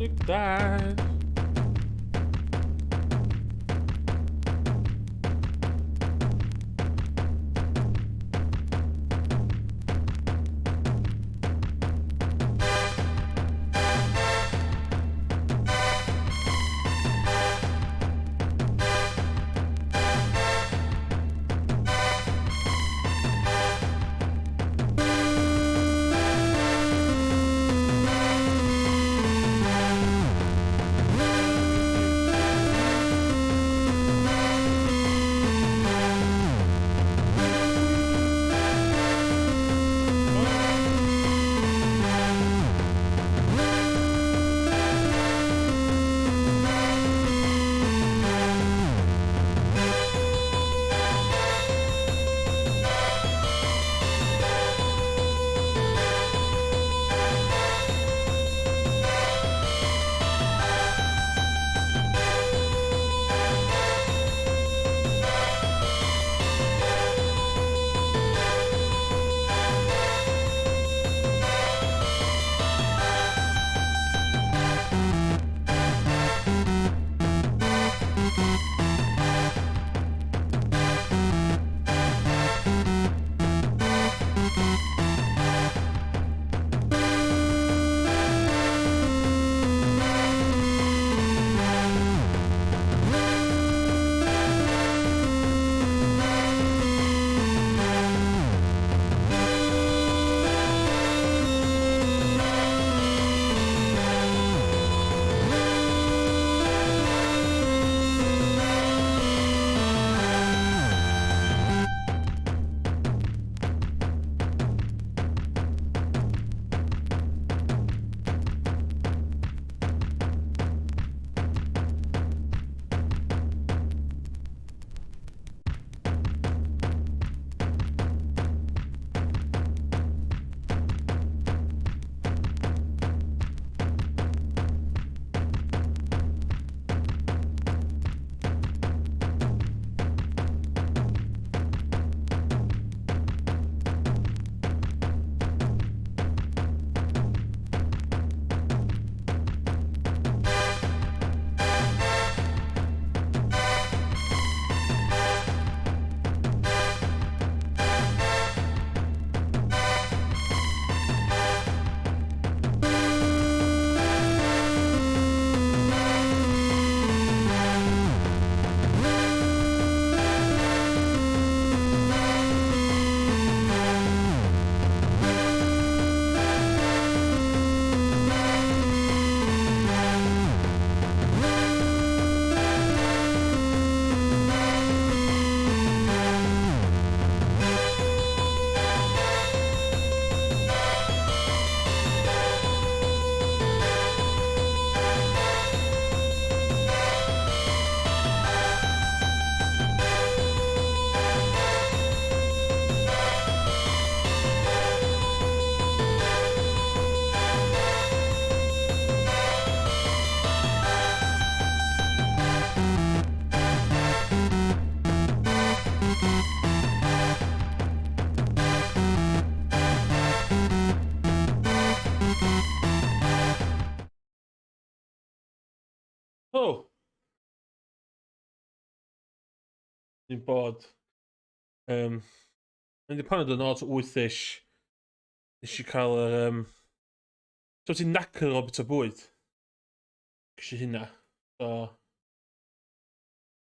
12. Oh! Ni'n bod. Um, Mae'n di paned yn odd 8-ish. Nes i cael yr... Um, so ti'n nacr o bit o bwyd. Ges i hynna. So...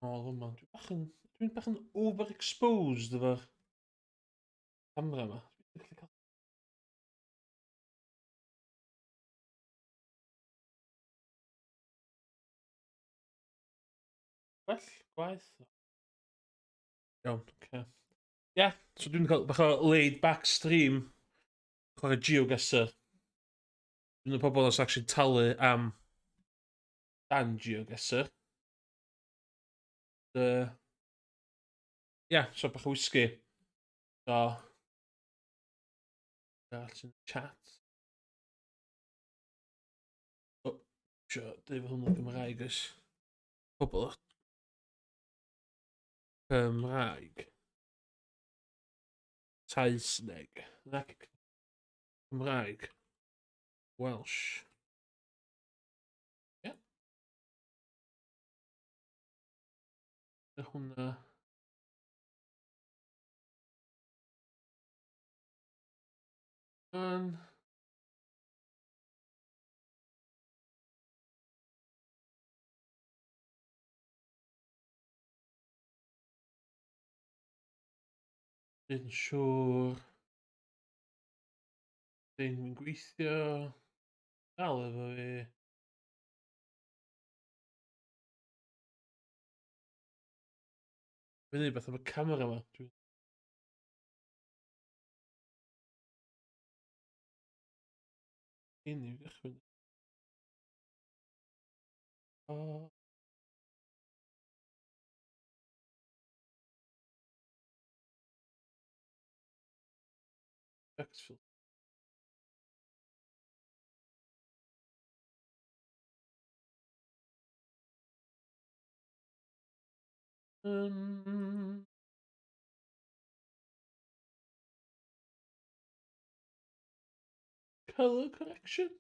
O, yma. Dwi'n bach yn... Dwi'n bach yn overexposed efo'r camera yma. Dwi'n gallu cael Well, gwaith. Iawn, oce. Okay. Ie, yeah, so dwi'n cael bach o laid back stream. Chwarae GeoGuessr. Dwi'n y pobl os actually talu am dan GeoGuessr. Ie, yeah, so bach o whisky. So, arall sy'n chat. O, isio deud fod hwnnw'n Gymraeg, oes. Pobl Cymraeg. Saesneg. Nac Cymraeg. Welsh. Hwnna. Un. Yn siŵr. Dyn yn gweithio. Dal efo fi. Mae'n neud beth am y camera yma. Dwi... Un i'w gychwyn. Oh. Effects filter. Colour correction?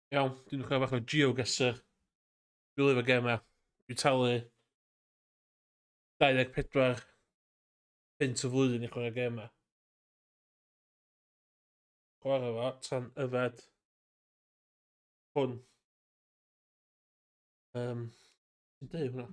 Iawn, dwi'n chwarae bach o GeoGuessr. Dwi'n lyfio gem Dwi'n talu 24 punt y flwyddyn i chwarae gem Chwarae fo tan yfed hwn. Ti'n dweud hwnna?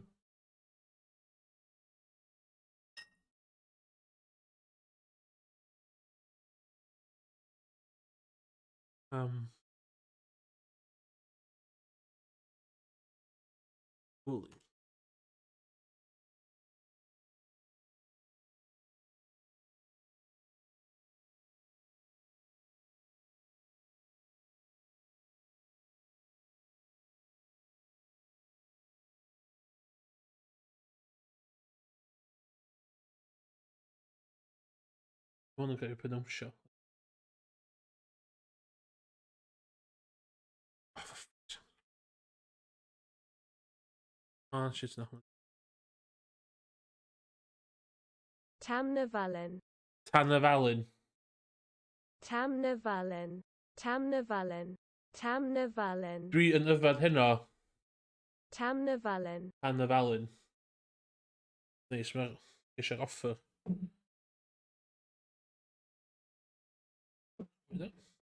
Bully. Hwn yn cael ei pronounsio. Oh, for fuck's sake. Oh, shit, na hwn. Tamnavullen. Tanafalun. Tamnavullen. Tamnavullen. Tamnavullen. Dwi yn yfed heno Tamnavullen. Tanafalun. Neis, mae'r eisiau'r offer.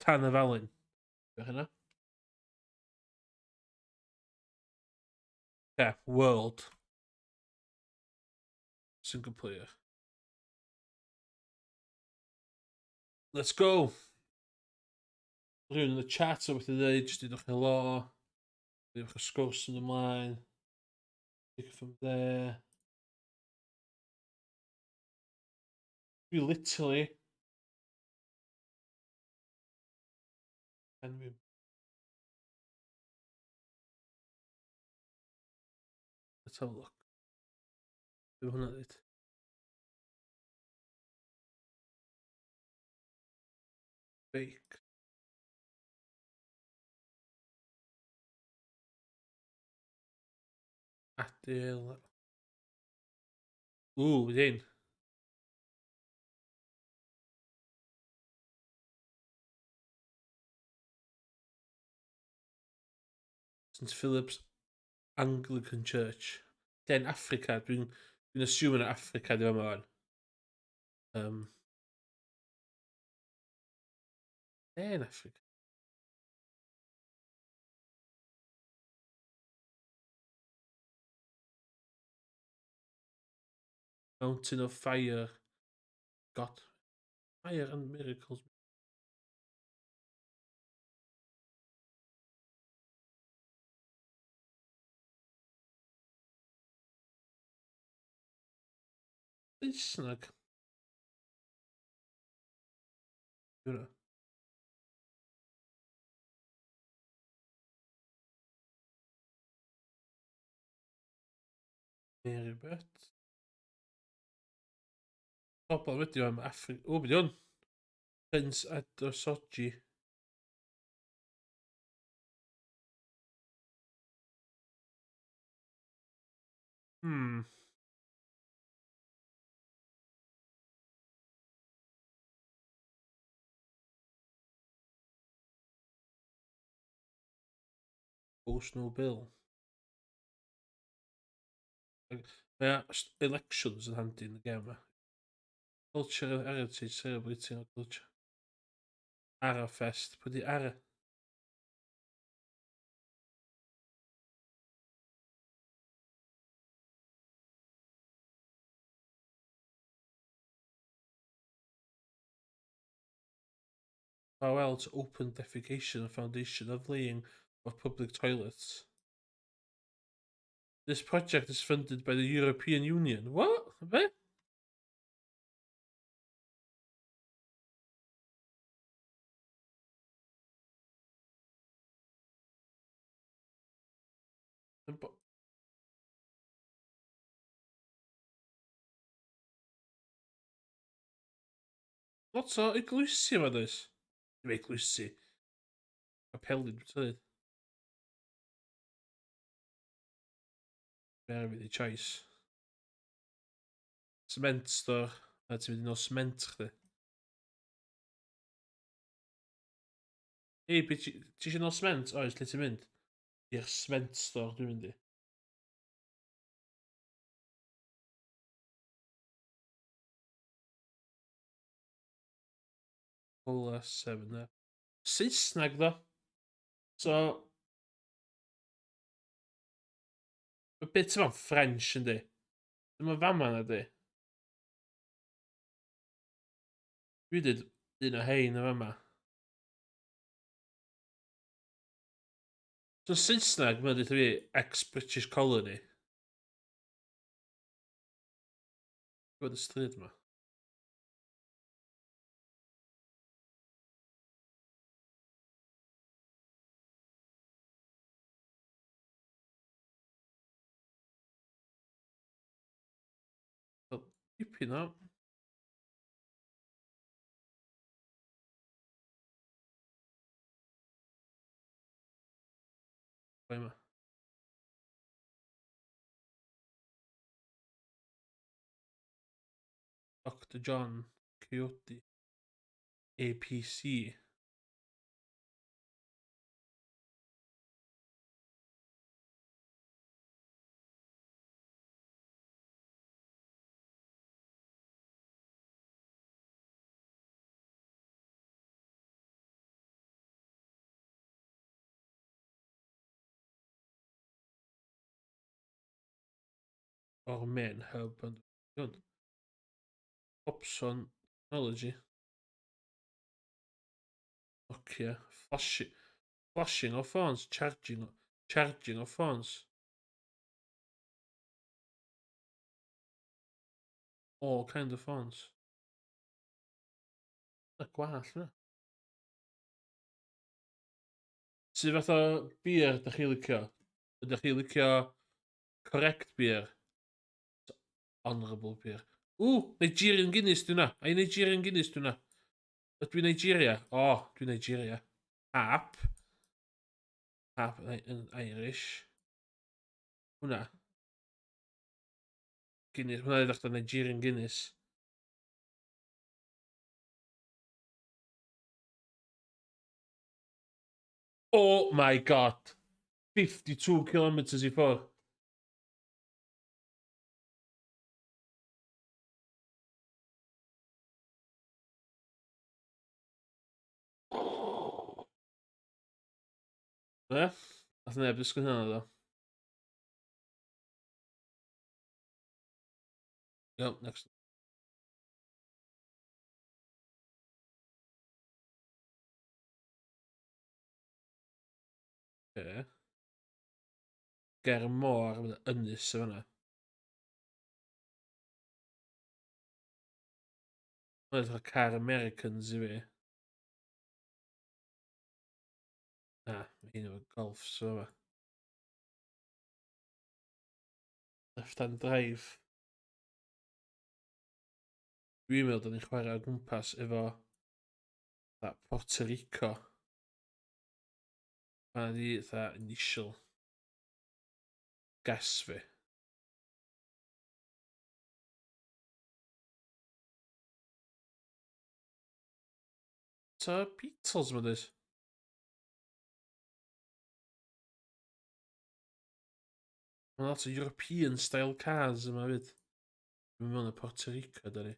Tanafalun. Diolch hynna. Yeah, world. Single player. Let's go! Rhywun yn y chat o beth i ddweud, jyst dudwch helo. Dudwch y sgwrs yn ymlaen. Take it from there. Dwi literally... Enwi. Let's have a look. Be mae hwnna dweud? Bake. Adil. Ww, hyn. St Philip's Anglican Church. Lle'n Africa, dwi'n dwi assume yn Africa di fama fan. Lle'n Africa? Mountain of Fire. God. Fire and Miracles. Saesneg. Hwnna. Mary Bett. Problem ydy am Affri... O, beth hwn? Prince Adosoji. Post no bill. Mae elections yn handi yn y gem yma. Culture and heritage, celebrating our culture. Ara Fest. Pwy di Ara? Farewell to open defecation and foundation of laying of public toilets. This project is funded by the European Union. What? Be? Lot o eglwysi yma, does? Dim eglwysi. Capeli, dwi'n dweud. Be arall fydd i choice? Cement store. A ti'n mynd i nôl cement chdi. Ei, be ti eisiau nôl cement? Oes, lle ti'n mynd? I'r cement store dwi'n mynd i. Cola 7 Up. Saesneg ddo. So... Mae bit yma'n French yndi. Dyma fama na di. Dwi dweud un o hein o fama. So Saesneg, mae'n dweud fi ex-British colony. Gwybod y stryd yma? Wel, dipyn o... Ble yma? Dr John Coyote. APC. O'r main hub yn hwn. Opson Technology. Nokia. Flashing, flashing of phones. Charging, charging of phones. All kind of phones. Y gwall yna. Sydd fath o beer ydych chi licio? Ydych chi licio correct beer? Honourable beer. Ww, Nigerian Guinness dwi na. Ai Nigerian Guinness dwi na. Ydw i Nigeria? O, oh, dwi'n Nigeria. Hap. Hap yn Irish. Hwna. Guinness. Hwna ddechrau Nigerian Guinness. Oh my god. 52 kilometres i ffwrdd. Be? Nath neb ddisgwyl hynna ddo. Iawn, next. Okay. Ger y môr, mae ynys o fanna. Mae'n edrych car Americans i fi. Na, mae hyn efo golf, so yma. Left hand drive. Dwi'n meddwl da ni'n chwarae o gwmpas efo Puerto Rico. Mae di fatha initial guess fi. Lot o Beatles yma, dweud. Mae lot o European style cars yma fyd. Dwi'n mewn y Puerto Rico, da ni.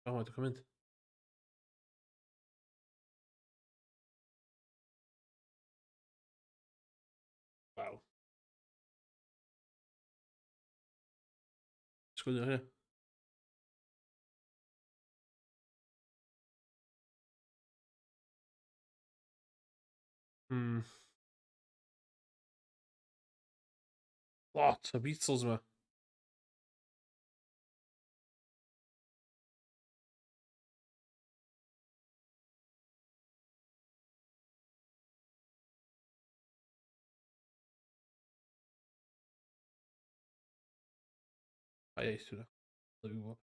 O, mae dwi'n mynd. Waw. Sgwylio chi. Lot o Beatles yma. Pa iaith yw hwnna? Dwi'n gwybod.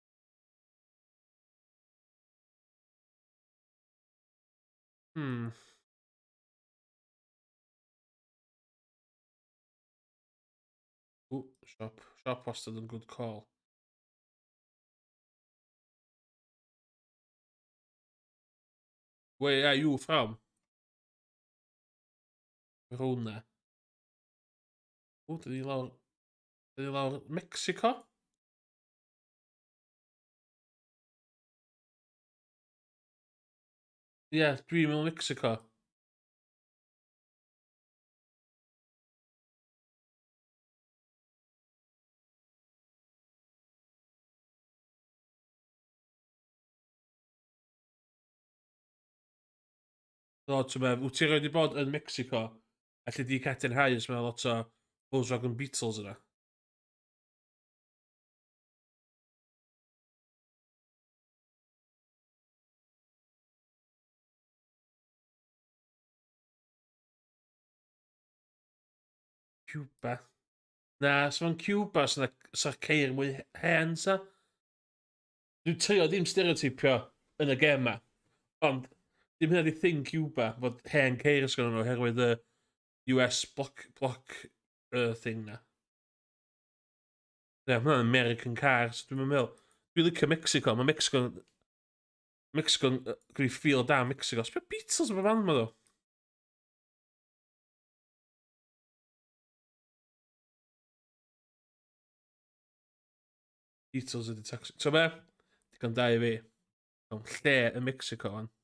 Ooh, shop. Shop wastad yn good call. Where are you from? Verona. O, dyn ni lawr... Dyn ni lawr Mexico? Ie, yeah, dwi'n mewn Mexico. Do, ti'n meddwl, wyt ti rioed 'di bod yn Mexico? Alli di cadarnhau os mae lot o Volkswagen Beetles yna? Cuba. Na, so fo'n Cuba, sa'r sa ceir mwy hen, sa. Dwi'n trio ddim stereotypio yn y gêm ma, ond dim hynna di thing Cuba, fod hen ceir sgynnon nhw oherwydd y US block thing na. Ie, yeah, mae hwnna'n American car, so dwi'n meddwl. Dwi'n licio Mexico, mae Mexico... Mexico'n gwneud feel da Mexico. Sbio Beatles yn fan ma ddo. Beatles ydy taxi. So be? Digon da i fi. Mewn lle yn Mexico fan.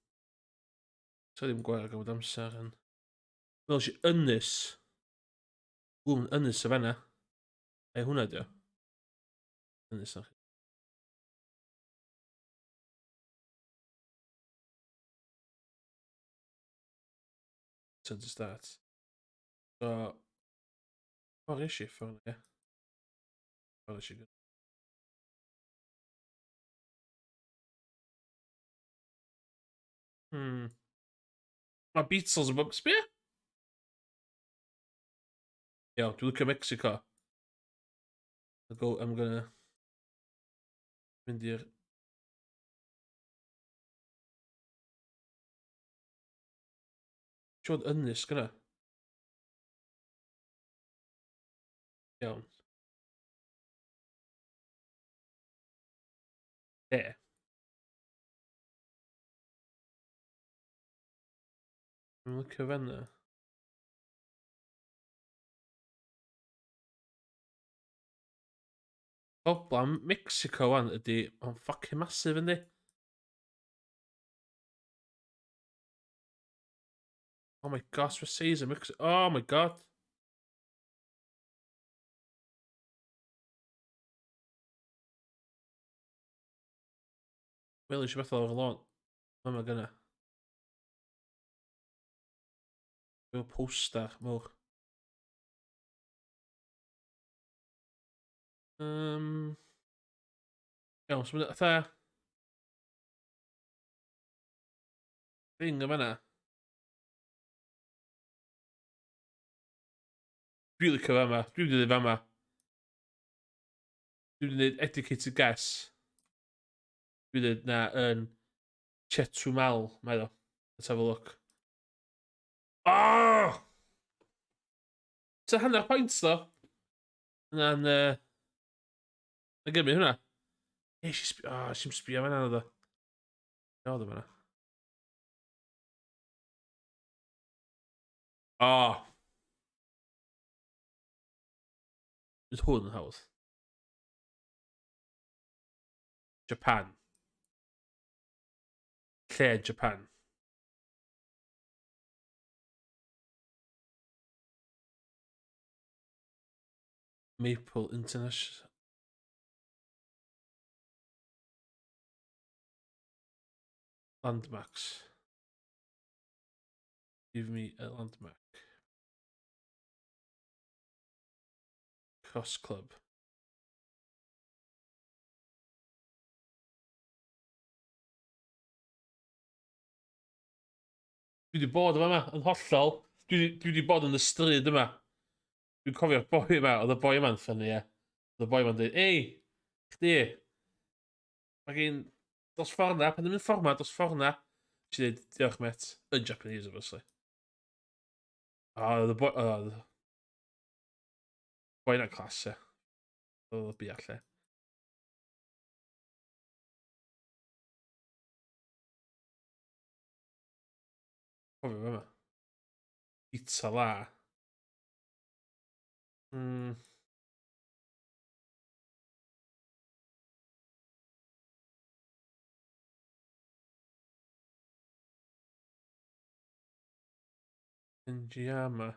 So ddim gwario gormod amser yn... Wel, si ynys. Ww, mae'n ynys y fanna. Ei, hwnna dio. Ynys na chi. Turn to start. So, ffordd eisiau ffordd ie. Ffordd eisiau. Mae Beatles yn bod... Sbia? Iawn, dwi'n licio Mexico. I'll go, I'm gonna... Mynd i'r... Siod ynys gyna. Iawn. E. Dwi'n licio fanna. Problem Mexico wan ydy, mae'n fucking massive yndi? Oh my gosh, what size of Mexico? Oh my god. Wel, eisiau beth lawr y lôn. Mae gynna. Fel poster mawr. Iawn, so mae'n fatha... Thing yn fanna. Dwi'n licio fama. Dwi'n mynd i ddweud fama. Dwi'n mynd i ddweud educated guess. Dwi'n dweud na yn Chetumal, mae o. Let's have a look. Oh! Ta hanner pwynt, ddo. Hwnna'n... Na gymryd hwnna. Nes i sbio... Oh, nes i'm sbio fan'na, naddo. Be oedd o fan'na? O! Oh. Bydd hwn yn hawdd. Japan. Lle Japan? Maple International. Landmarks. Give me a landmark. Cross Club. Dwi wedi bod yma, yn hollol. Dwi wedi bod yn y stryd yma. Dwi'n cofio'r boi yma, oedd y boi yma'n ffynnu, ie. Oedd y boi yma'n dweud, ei, chdi, mae gen dos ffordd na, pan ddim yn ffordd ma, dos ffordd na. Nes i dweud, diolch met, yn Japanese, obviously. O, oedd y boi, oedd boi na'n clas, ie. Oedd y biall, ie. Cofio fe yma. Pizza la. Njiyama.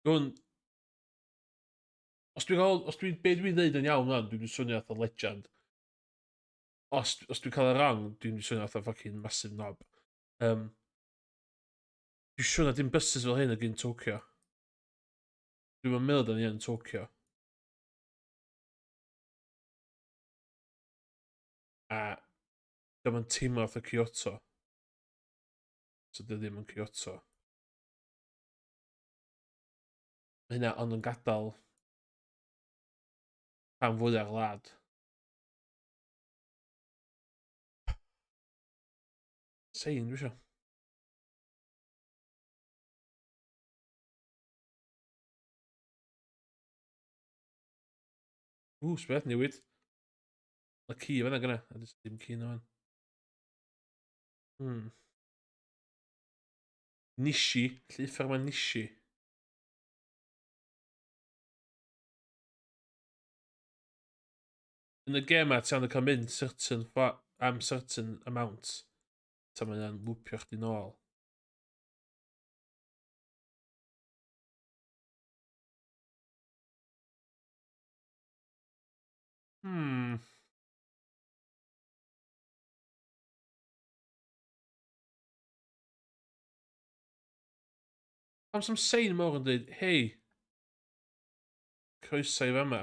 Hwn... Os dwi'n cael... Os dwi'n... Be dwi'n dweud yn iawn fan, dwi'n swnio fatha legend. Os dwi'n cael y wrong, dwi'n swnio fatha fucking massive knob. Dwi'n siŵr na dim buses fel hyn ag yn Tokyo. Dwi'n meddwl da ni yn Tokyo. A dyma'n teimlo fatha Kyoto. So dy ddim yn Kyoto. Mae hynna ond yn gadael rhan fwyaf o'r wlad. Sein, dwi isio. Ww, sbeth, newid. Mae ci fan'na gynna, a does dim ci yna fan. Nishi, lle uffar mae Nishi? Yn y gêm ma, ti ond yn cael mynd certain am certain amount. Ta mae hynna'n lwpio chdi nôl. Pam sy'm sein mawr yn dweud, hei, croeso i fama.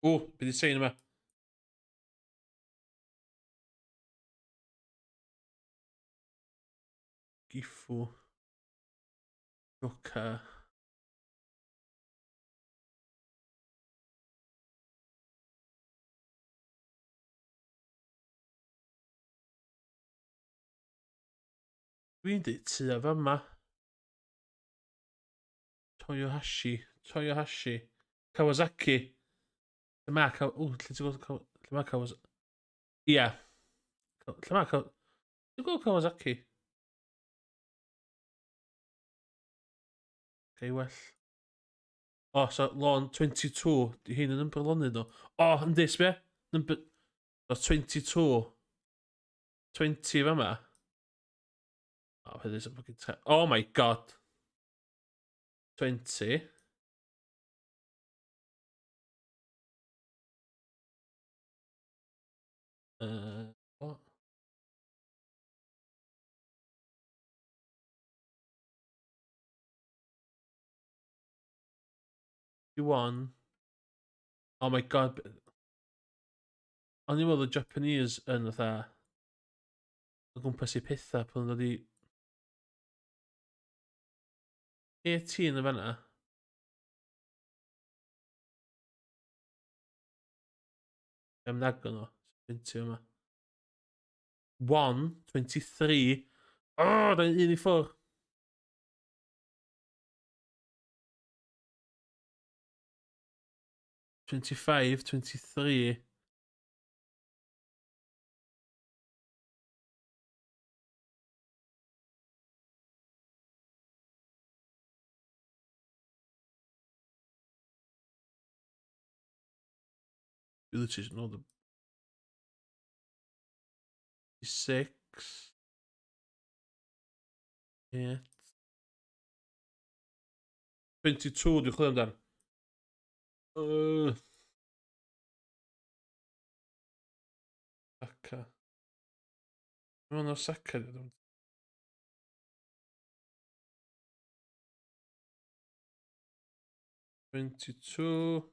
O, beth di sein yma? Gifu. Roca. Dwi'n dweud tua fama. Toyohashi. Toyohashi. Kawasaki. Lle mae Kaw... O, lle ti'n gweld Lle mae Kawasaki? Ia. Lle mae Kaw... Ti'n gweld Kawasaki? Okay, well. O, so lôn 22. Di hyn yn number lonydd nhw. O, yndi, sbia? Number... So 22. 20 fama. O, oh, is fucking... Oh my god. 20. What? 1. Oh my god. O'n i'n meddwl y Japanese yn fatha o gwmpas i pethau pan yn dod i 18 yn fanna. Am nago nhw. 20 yma. 1, 23. Oh, da un i ffwrdd. 25, 23. Dwi literally just know the 6, 8, 22 dwi'n chwilio amdan. Osaka. Mae'n Osaka. 22.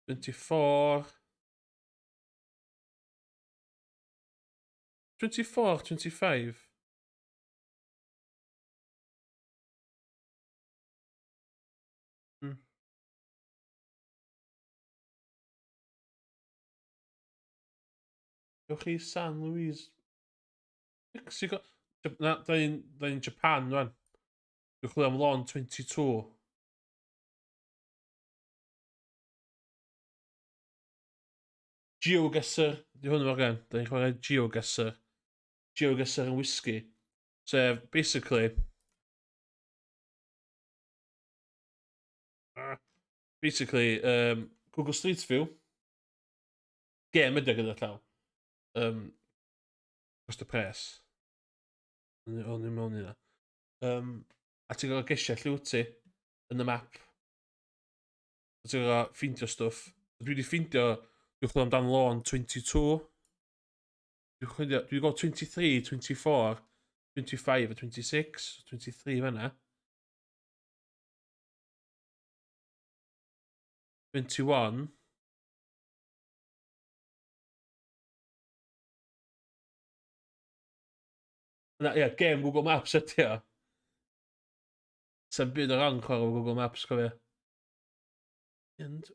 24. 24, 25. Ewch chi San Luis. Mexico. Na, da ni'n Japan, rwan. Dwi'n chwilio am lôn 22. GeoGuessr. Di hwn yn gan. Da ni'n chwarae GeoGuessr. GeoGuessr yn whisky. Sef, basically, Google Street View. Gêm ydy o gyda llaw. Cost y pres. O'n i'n mewn i. A ti'n gael gesio lle wyt ti yn y map. A ti'n gael ffeindio stwff. Dwi wedi ffeindio, dwi'n chwilio amdan lôn 22. Dwi'n chwilio, dwi wedi gweld 23, 24, 25 a 26. 23 fanna. 21. Na, ie, game Google Maps ydy o. Sa'n byd o ran chwarae o Google Maps, cofio. And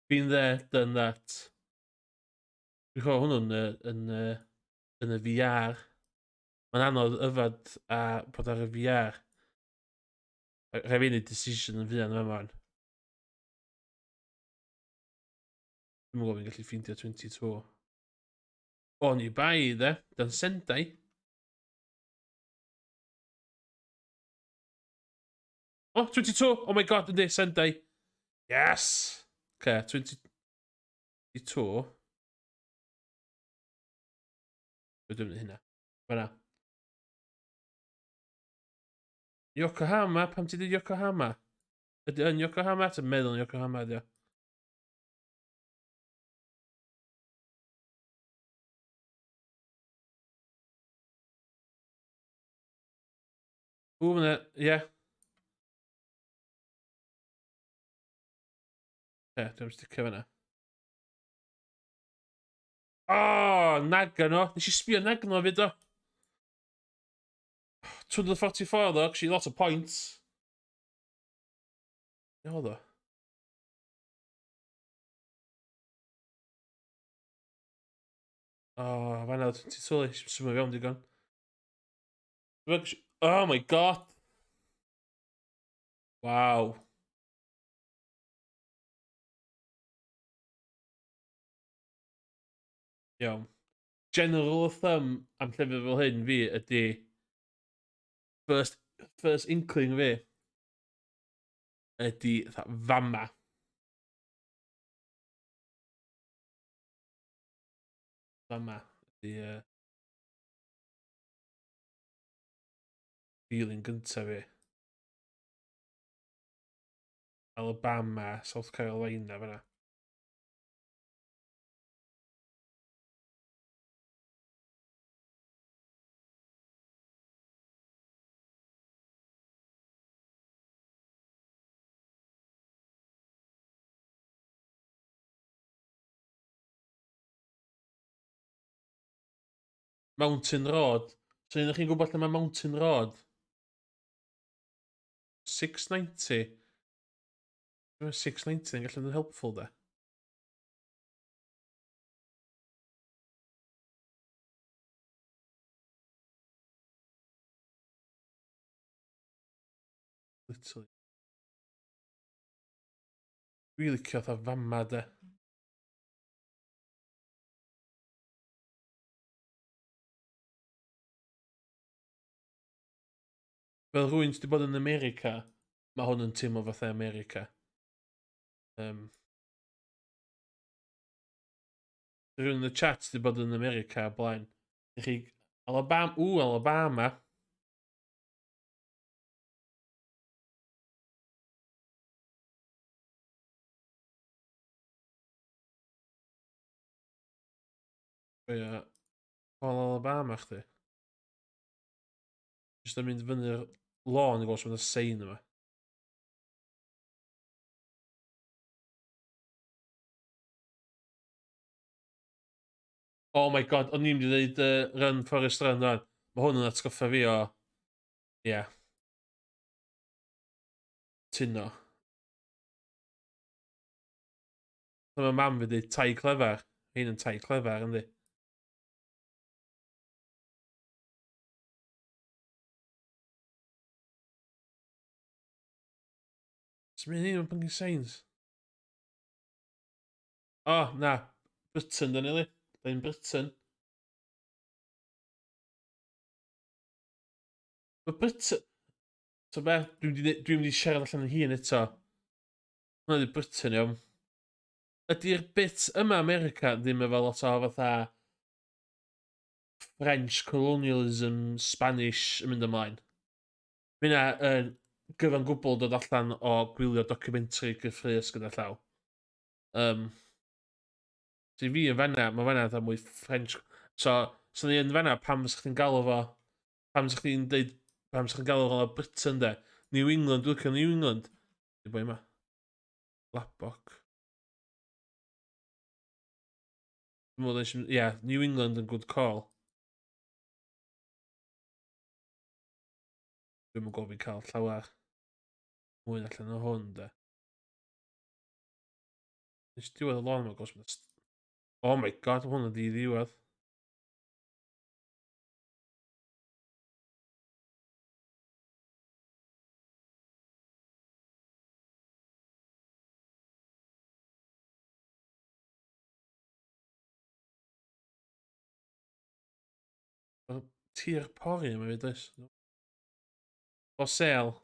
Been there, done that. Dwi'n chwarae hwnnw'n yn y VR. Mae'n anodd yfad a bod ar y VR. Rhaid fi wneud decision yn fuan yma. Dwi'n gwybod fi'n gallu ffeindio 22. O, ni bai, dde. Dan Sendai. Oh, 22! Oh my God, yndi, Sendai. Yes! Okay, 22. Be dwi'n mynd hynna? Fanna. Yokohama? Pam ti dweud Yokohama? Ydy yn Yokohama? Ti'n meddwl yn Yokohama ydy o? Ww, myna, ie. Ie, dwi'n sticio fyna. O, oh, Nagano. Nes i sbio Nagano fyd o. 244 though, actually lots of points. Be oedd o? O, oh, fanna, ti'n sylwi, symud fewn digon. Oh my God! Wow. Iawn. General of thumb am llefydd fel hyn fi ydy first inkling fi ydy fatha fama. Fama ydy feeling gyntaf fi. Alabama, South Carolina fanna. Mountain Road. So un o'ch chi'n gwybod lle mae Mountain Road? 690. Mae 690 yn gallu bod yn helpful, de. Literally. Dwi'n licio fatha fama, de. Fel rhywun sydd wedi bod yn America, mae hwn yn teimlo fatha America. Rhywun yn y chat sydd wedi bod yn America o blaen. Ydych chi... Alabama... Ww, Alabama. Ia, Paul Alabama chdi. Jyst yn mynd fyny'r lôn i gweld os mae'n sein yma. Oh my god, o'n i'n mynd i ddeud Run Forest Run rwan. Mae hwn yn atgoffa fi o... Ie. Yeah. Tuno. Mae mam fi dweud tai clefar. Hyn yn tai clefar, yndi? Sdim un un o'n blinking signs. O, oh, na. Britain, dyn ni. Dyn Britain. Mae Britain... So be, dwi'n mynd dwi mynd i siarad allan yn hun eto. Hwna di Britain, iawn. Ydy'r bit yma America ddim efo lot o fatha French colonialism, Spanish yn mynd ymlaen. Mae hynna yn gyfan gwbl dod allan o gwylio documentary gyffrous gyda llaw. So i fi yn fanna, mae fanna fatha mwy French. So, so ni yn fanna, pam fysa chdi'n galw fo, pam fysa chdi'n deud, pam fysa chdi'n galw fo Britain de? New England, dwi'n licio New England. Di boi yma. Labok. Dwi'n meddwl eisiau, ie, yeah, New England yn good call. Dwi'n meddwl fi'n cael llawer mwy allan o hwn, de. Nes diwedd y lôn yma, gos Oh my god, hwn ydi ddiwedd. Tir pori yma fyd, oes? O sel.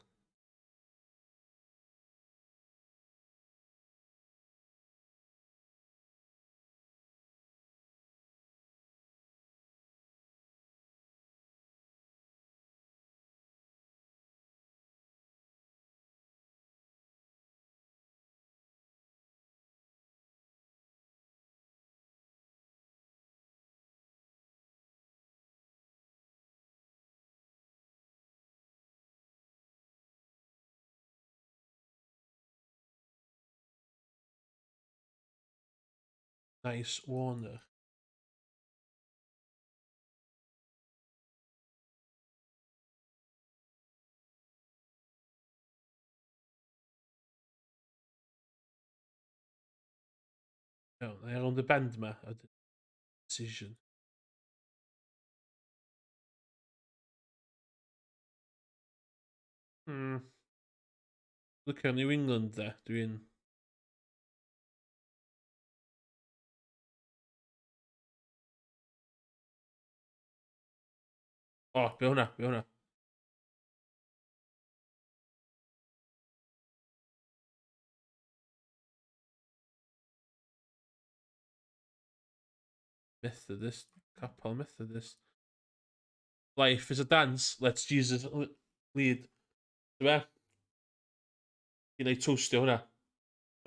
Nice Warner. Iawn, na i rownd y bend ma. A decision. Look at New England de, dwi'n... O, oh, be hwnna, be hwnna? Methodist, Capel Methodist. Life is a dance, let's Jesus lead. Ti'n be? Ti'n ei toastio hwnna.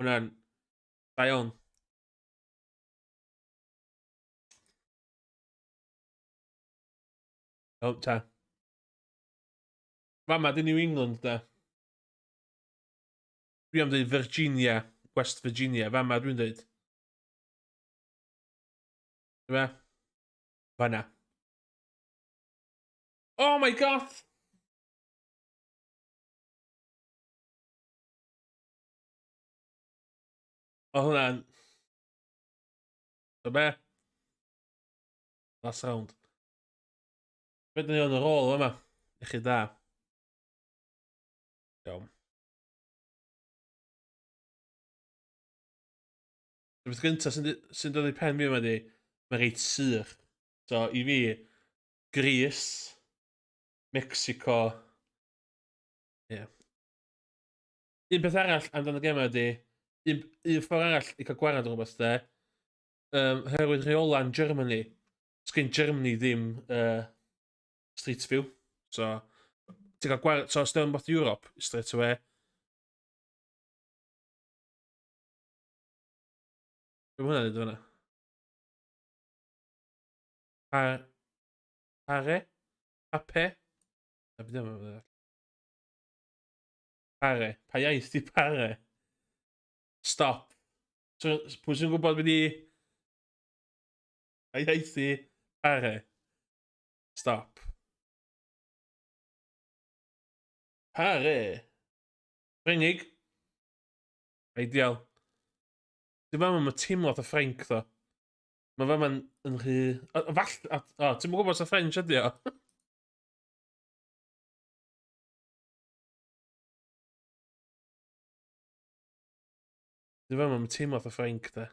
Hwnna'n da iawn. O, ta. Fama, di New England, da. Dwi am dweud Virginia, West Virginia, fama dwi'n dweud. Ti'n be? Fanna. Oh my God! O hwnna'n... So be? Last round. Be dyn ni on yr ôl yma? I chi da. Iawn. Y beth gyntaf sy'n sy dod i pen fi yma di, mae reit sych. So, i fi, Greece, Mexico, ie. Yeah. Un peth arall amdano y gemau ydy, un, un ffordd arall i cael gwared o rhywbeth de, herwydd rheola yn Germany, sgyn Germany ddim Street View. So, ti'n cael gwared, so os dwi'n bod Europe, straight away. Be mae hwnna'n dweud fyna? Par... Pare? Pape? Na, beth yma? Pare. Pa iaith di pare? Stop. So, pwy sy'n gwybod beth i... Pa iaith di pare? Stop. Pare. Ffrengig. Ideal. Dwi'n meddwl mae teimlo fatha Ffrainc, ddo. Mae fe ma'n yn rhy... O, fall... O, o ti'n gwybod os Ffrench ydi o? Dwi'n meddwl mae'n teimlo fatha Ffrainc, de.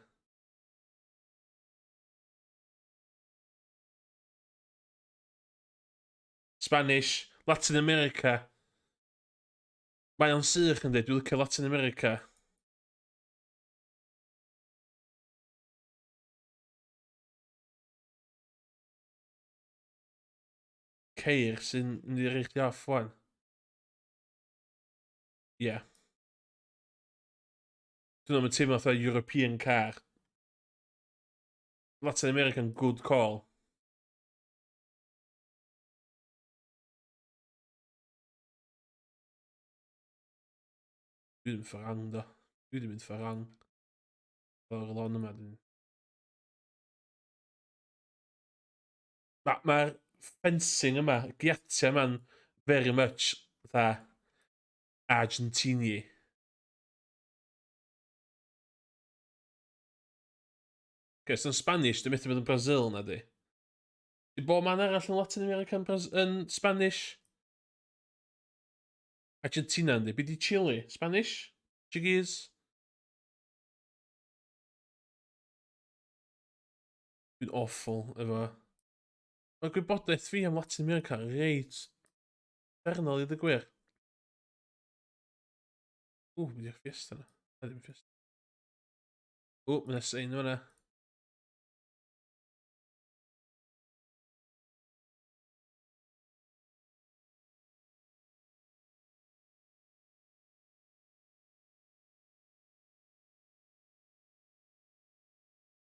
Spanish, Latin America. Mae o'n sych yn dweud, dwi'n licio Latin America. Ceir sy'n mynd i rei chdi off wan. Ie. Yeah. Dwi'n meddwl teimlo fatha European car. Latin American good call. Dwi ddim ffordd do. Dwi ddim mynd ffordd Lawr y lon yma. Mae'r ma fencing yma, y giatiau yma'n very much fatha Argentini. Okay, so yn Spanish, dwi'n methu bod yn Brazil na di. Di bob man arall yn Latin America yn, yn Spanish? Argentina yndi. Be di Chile? Spanish? Portuguese? Dwi'n awful efo... Mae gwybodaeth fi am Latin America reit uffernol i ddweud gwir. Ww, mynd i'r Fiesta na. Na ddim Fiesta. Ww, mae'n sein fyna.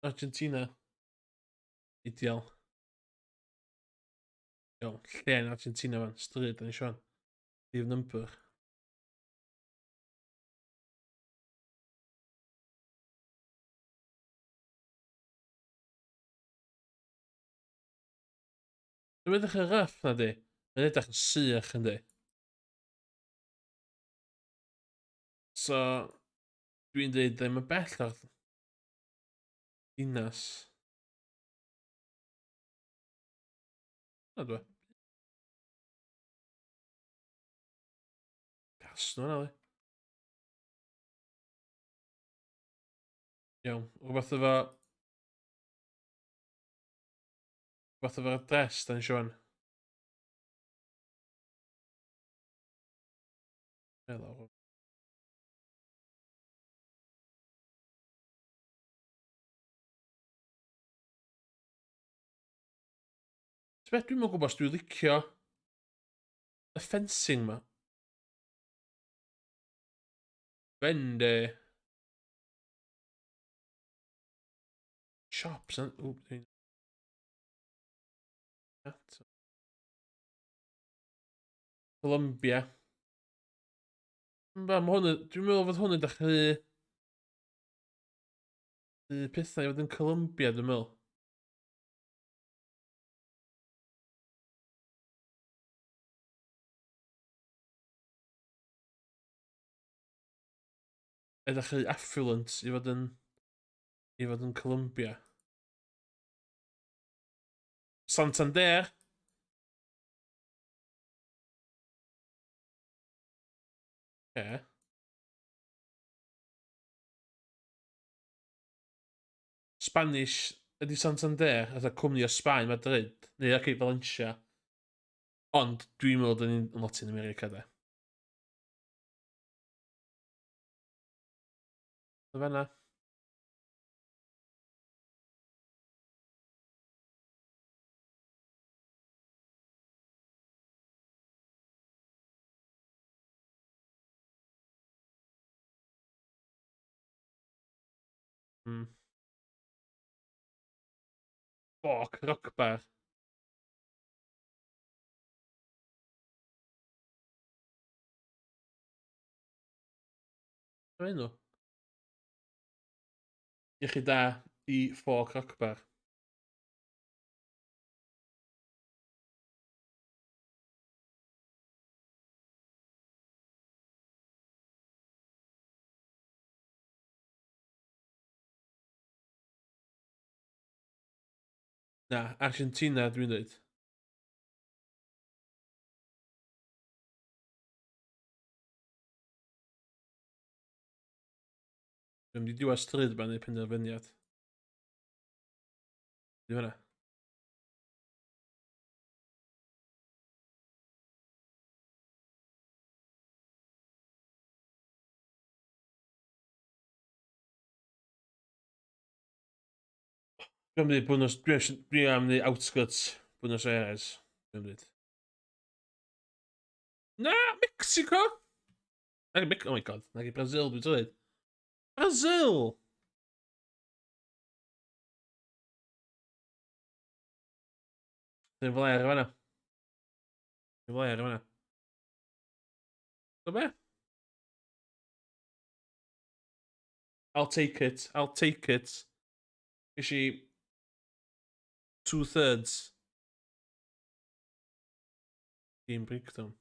Argentina. Ideal. Iawn, lle yn Argentina fan, stryd yn eisiau fan. Leave number. Dwi'n edrych yn rough na di. Mae'n edrych yn sych yndi. So, dwi'n dweud ddim yn bell o'r dinas. Na dwi. Gas nhw yna, li. Iawn, rhywbeth efo... Rhywbeth efo'r adres, da ni eisiau fan. Hello. Ti'n beth, dwi'n gwybod os dwi'n licio y fencing ma. Fende. Shops, yn... Ww, dwi'n... Columbia. Mae hwn, dwi'n meddwl fod hwn yn dechrau pethau i fod yn Columbia, dwi'n meddwl. Edrych rhy affluent i fod yn i fod yn Colombia. Santander. Okay. Spanish ydy Santander, fatha cwmni o Sbaen, Madrid, neu okay, Valencia. Ond dwi'n meddwl dyn ni'n lot yn America de. Fanna. Fuck, rock bar. Be enw? Iechyd da i Fork Rockbar. Na, Argentina dwi'n dweud. Dwi'n mynd i diwedd stryd yma neu penderfyniad. Di hwnna. Dwi'n mynd i Buenos... Dwi am wneud outskirts Buenos Aires. Dwi'n mynd. Na, Mexico! Nag i Oh my god, nag i Brazil, dwi'n dweud. Brazil! Dwi'n flair fanna. Dwi'n flair fanna. So be? I'll take it. I'll take it. Nes i two-thirds. Game breakdown.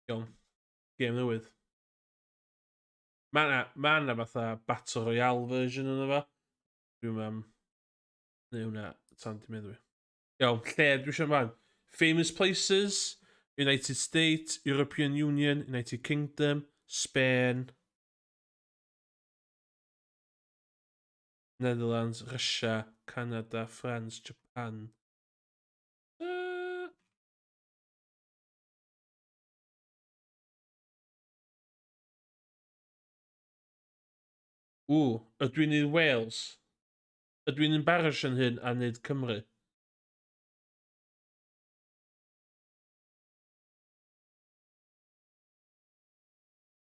Iawn. Game newydd. Mae yna ma na fatha Battle Royale version yna fo. Dwi'n am... Neu hwnna tan di meddwi. Iawn, lle dwi eisiau ymlaen? Famous places, United States, European Union, United Kingdom, Spain, Netherlands, Russia, Canada, France, Japan. Ww, ydw i'n neud Wales? Ydw i'n embarrass yn hyn a neud Cymru?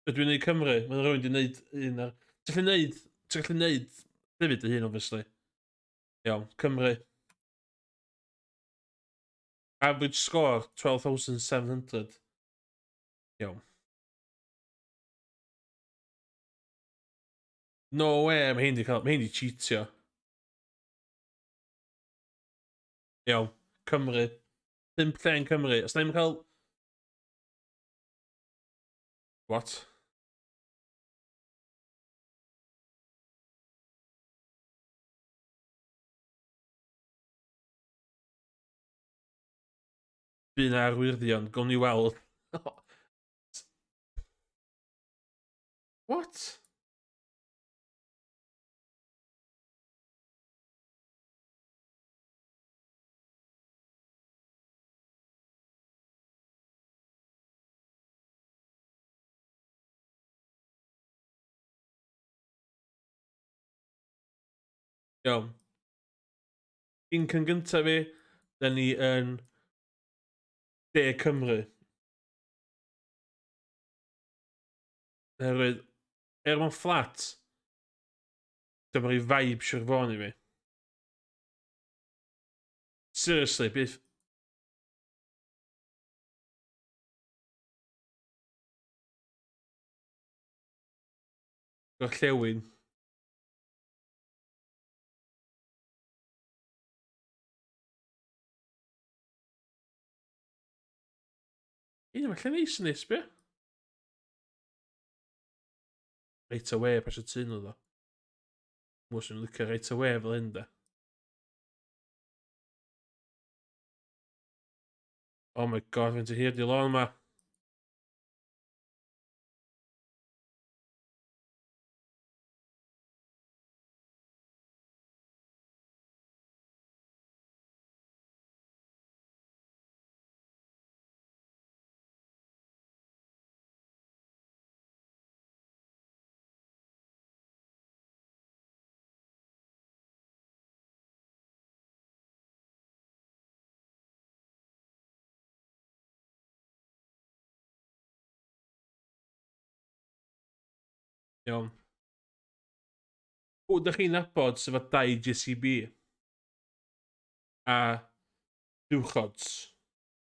Ydw i'n neud Cymru? Mae rhywun wedi neud un ar... Ti'n gallu neud... Ti'n gallu neud hefyd dy hun, obviously. Iawn, Cymru. Average score, 12,700. Iawn. No way, mae hyn di cael... Mae hyn di cheatio. Iawn, Cymru. 5 lle yn Cymru. Os na i'n cael... What? Bydd na arwyddion, gawn ni weld. What? Iawn. Income gyntaf fi, da ni yn De Cymru. Oherwydd, er mae'n fflat, dyma rhoi vibe Sir Fôn i fi. Seriously, bydd... Gorllewin. Un o'r lle neis yn neis, be? Right away, pasio tŷ nhw ddo. Mwys yn licio right away fel hyn da. Oh my god, fe'n ti hir di lôn ma. Iawn. Pwy ydych chi'n nabod sydd efo 2 JCB? A buwchods.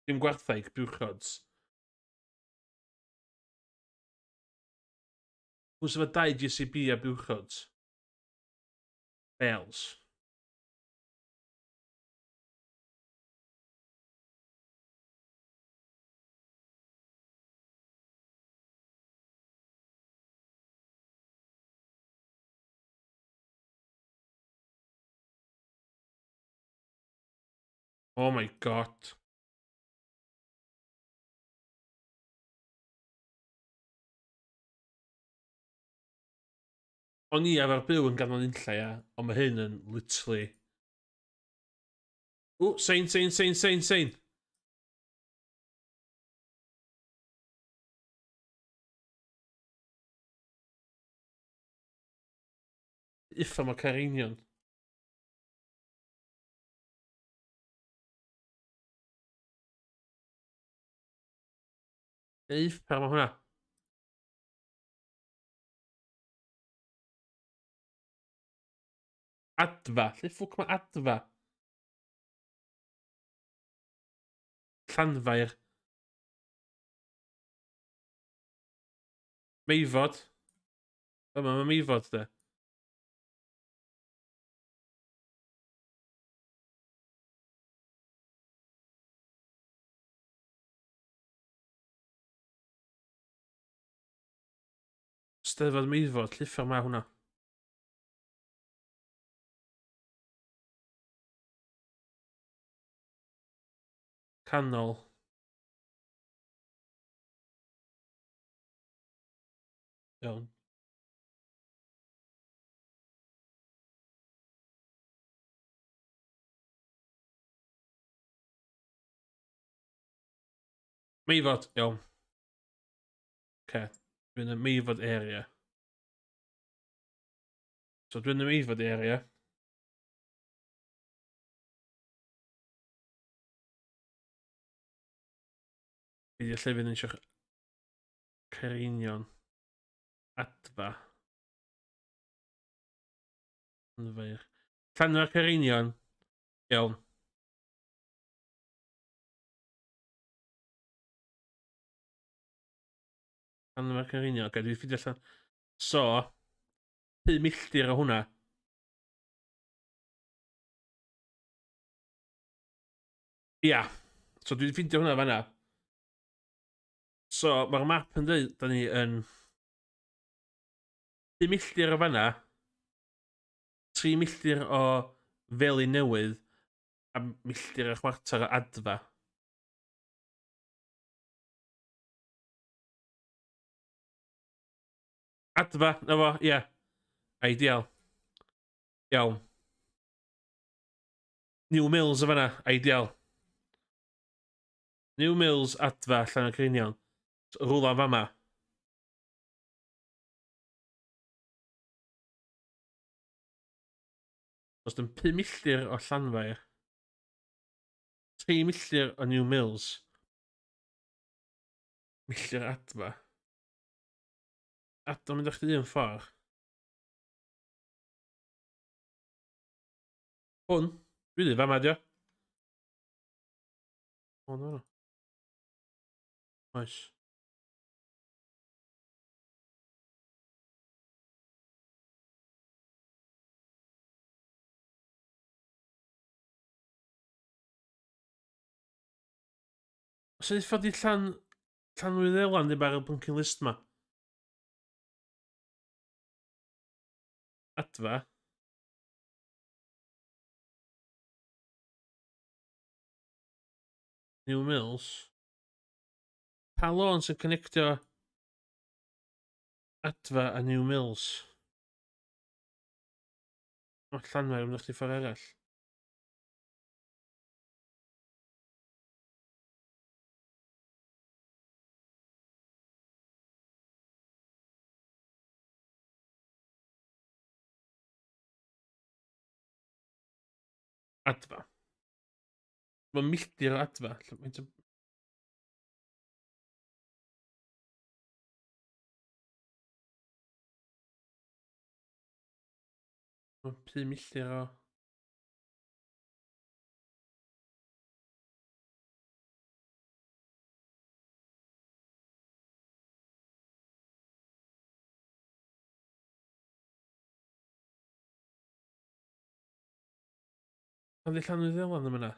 Dim gwartheg, buwchods. Pwy sydd efo 2 JCB a buwchods? Bells. Oh my god. O'n i arfer byw yn ganol unlla, ia, ond mae hyn yn literally... O, sein, sein, sein, sein, sein! Uffern mae Caerenion. Uffern mae hwnna. Adfa. Lle ffwc mae Adfa? Llanfair. Meifod. Yma mae Meifod de. Steddfod Meifod, llithro mae hwnna. Canol. Iawn. Meifod, iawn. Oce, dwi'n y Meifod area. So dwi'n y Meifod area. Fi di llefydd yn eisiau Caerenion. Adfa. Llanfair. Llanfair Caerenion. Iawn. Llanfair Caerenion. Oce, dwi'n ffeindio allan. So, 5 milltir o hwnna. Ia. So dwi'n ffeindio hwnna fanna. So mae'r map yn dweud, da ni yn 5 milltir o fanna, 3 milltir o Felin Newydd, a milltir a chwarter o Adfa. Adfa, na fo, ie. Yeah. Ideal. Iawn. New Mills o fanna, ideal. New Mills, Adfa, allan o Creinion. Rwla fama. Os dyn 5 milltir o Llanfair. 3 milltir o New Mills. Milltir Adfa. Adfa mynd â chdi un ffordd. Hwn. Dwi ddim fama, dio. Hwn hwnnw. Oes. Os ydy ffordd i llan... Llanwyddelan ddim ar y blinking list ma. Adfa. New Mills. Pa lôn sy'n connectio Adfa a New Mills? Mae Llanfair yn mynd chdi ffordd arall. Adfa. Mae'n milltir o adfa. Faint o... Mae'n 5 milltir o... Pan di Llanwy Ddylan am yna?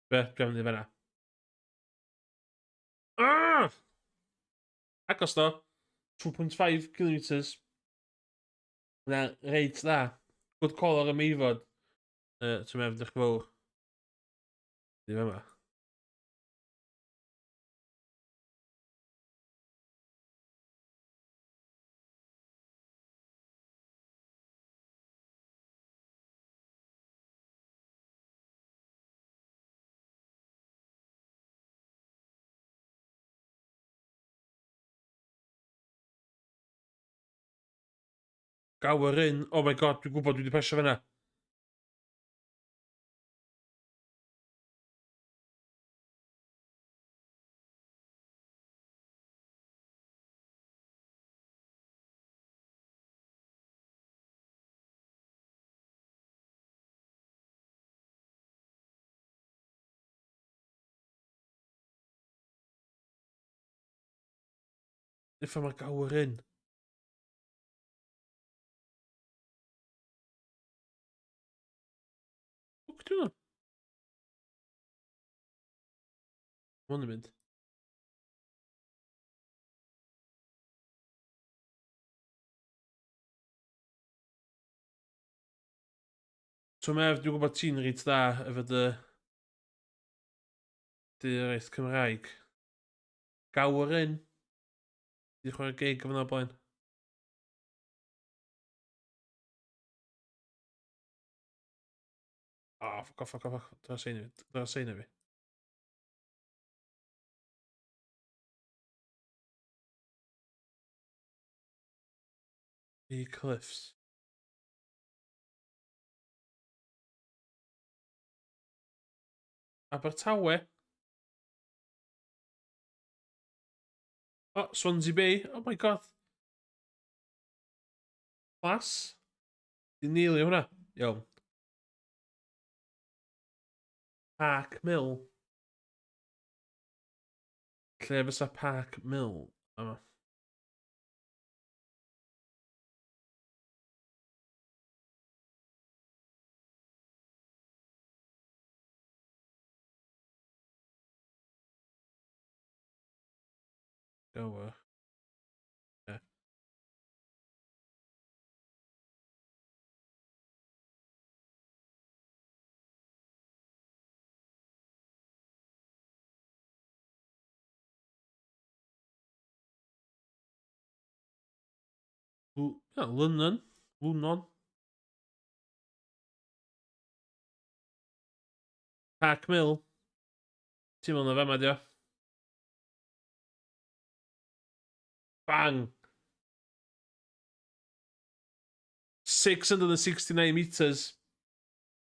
Be? Dwi'n mynd i fanna. Ah! Agos do. 2.5 kilometres. Na, reit dda. Good call ar y meifod. Ti'n meddwl, diolch yn fawr. Di fama. Gower Inn. Oh my god, dwi'n gwybod dwi wedi pasio fyna. Iffa mae Gower Inn. Ffwc dwi hwnna? Ma' hwn yn mynd. So Merv, dwi'n gwybod ti'n reit dda efo dy dy iaith Cymraeg. Gower Inn. Di chwarae gig efo 'na o blaen. Oh, fuck off, fuck off, fuck off. Dyna sein i fi. Dyna sein i fi. The Cliffs. Abertawe. Oh, Swansea Bay. Oh my god. Class. Di neilio hwnna. Iawn. Park Mill. Lle fysa Park Mill? Yma. Gower. Yeah. Yeah, London. London. Park Mill. Ti'n meddwl na fama, dio? Bang! 669 metres.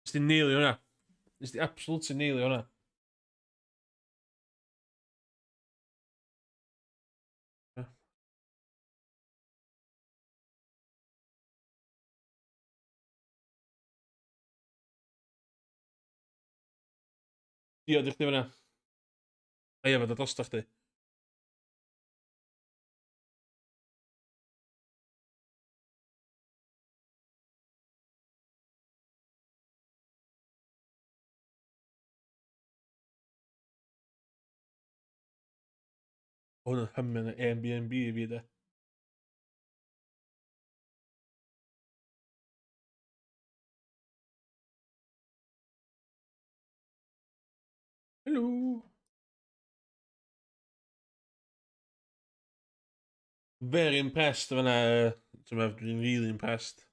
Nes di neilio hwnna. Nes di absolutely neilio hwnna. Diolch i chdi fyna. A ie, fod o drosto chdi. Hwn yn hymyn y Airbnb i fi, de. Helo. Very impressed efo yna. Dwi'n really impressed.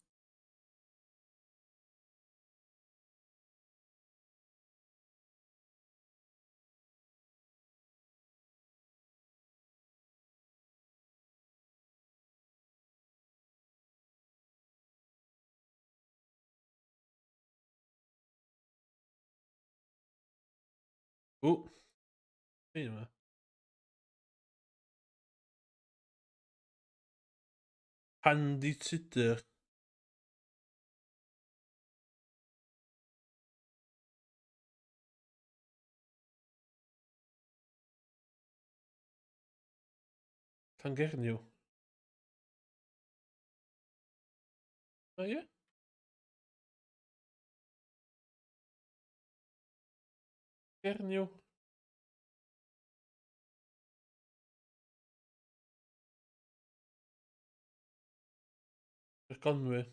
O! Be yma? Pandy Tudur. Llangernyw. O ie? Gernyw. Conwy.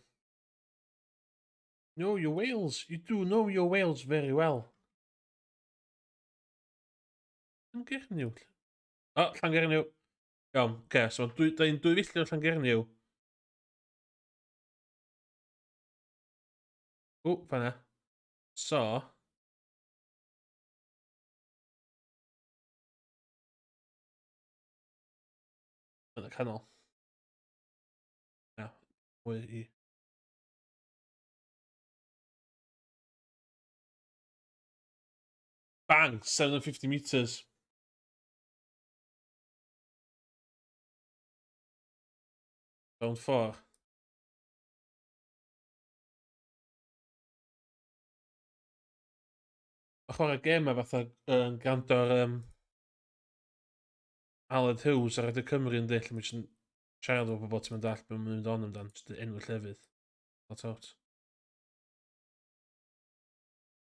Know your Wales. You do know your Wales very well. Llangernyw. O, oh, Llangernyw. Iawn, oce, okay, so dwi, da ni'n 2 filltir o Llangernyw. O, fanna. So. Yn y canol. Na, mwy i. Bang! 750 metres. Round 4. Mae chwarae gemau fatha yn gwrando ar Aled Hughes ar Radio Cymru yn dell, mae jyst yn siarad efo bobl ti'n mynd all beth mae'n mynd on amdan, jyst enw llefydd. Not out.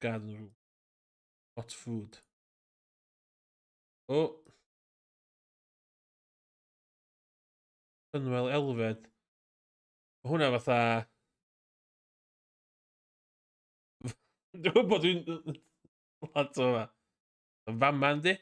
Garden room. Hot food. O! Oh. Cynwel Elfed. Mae hwnna fatha. Dwi'n gwybod dwi'n. Lot o yma. Fama, yndi?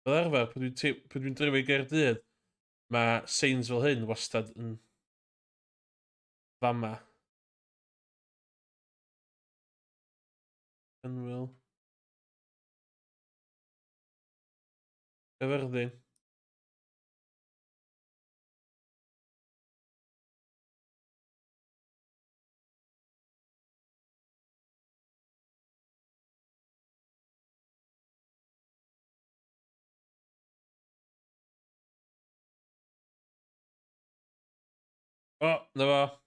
Fel arfer, pan dwi'n dreifio i Gaerdydd, mae signs fel hyn wastad yn fama. Cynwyl. Caerfyrddin. O, na fo.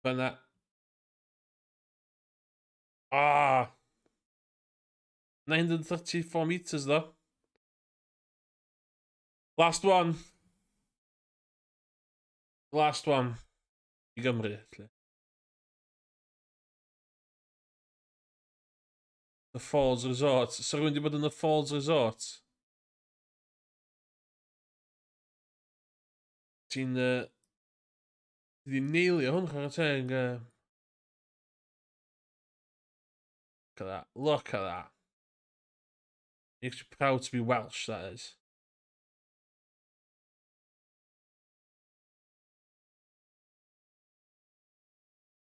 Fyna. Ah! 934 meters, though. Last one. Last one. I Gymru, lle. The Falls Resort. So rhywun wedi bod yn The Falls Resort? Ti'n... Ti di neilio hwn, chwarae teg. Look at that. Look at that. Makes you proud to be Welsh, that is.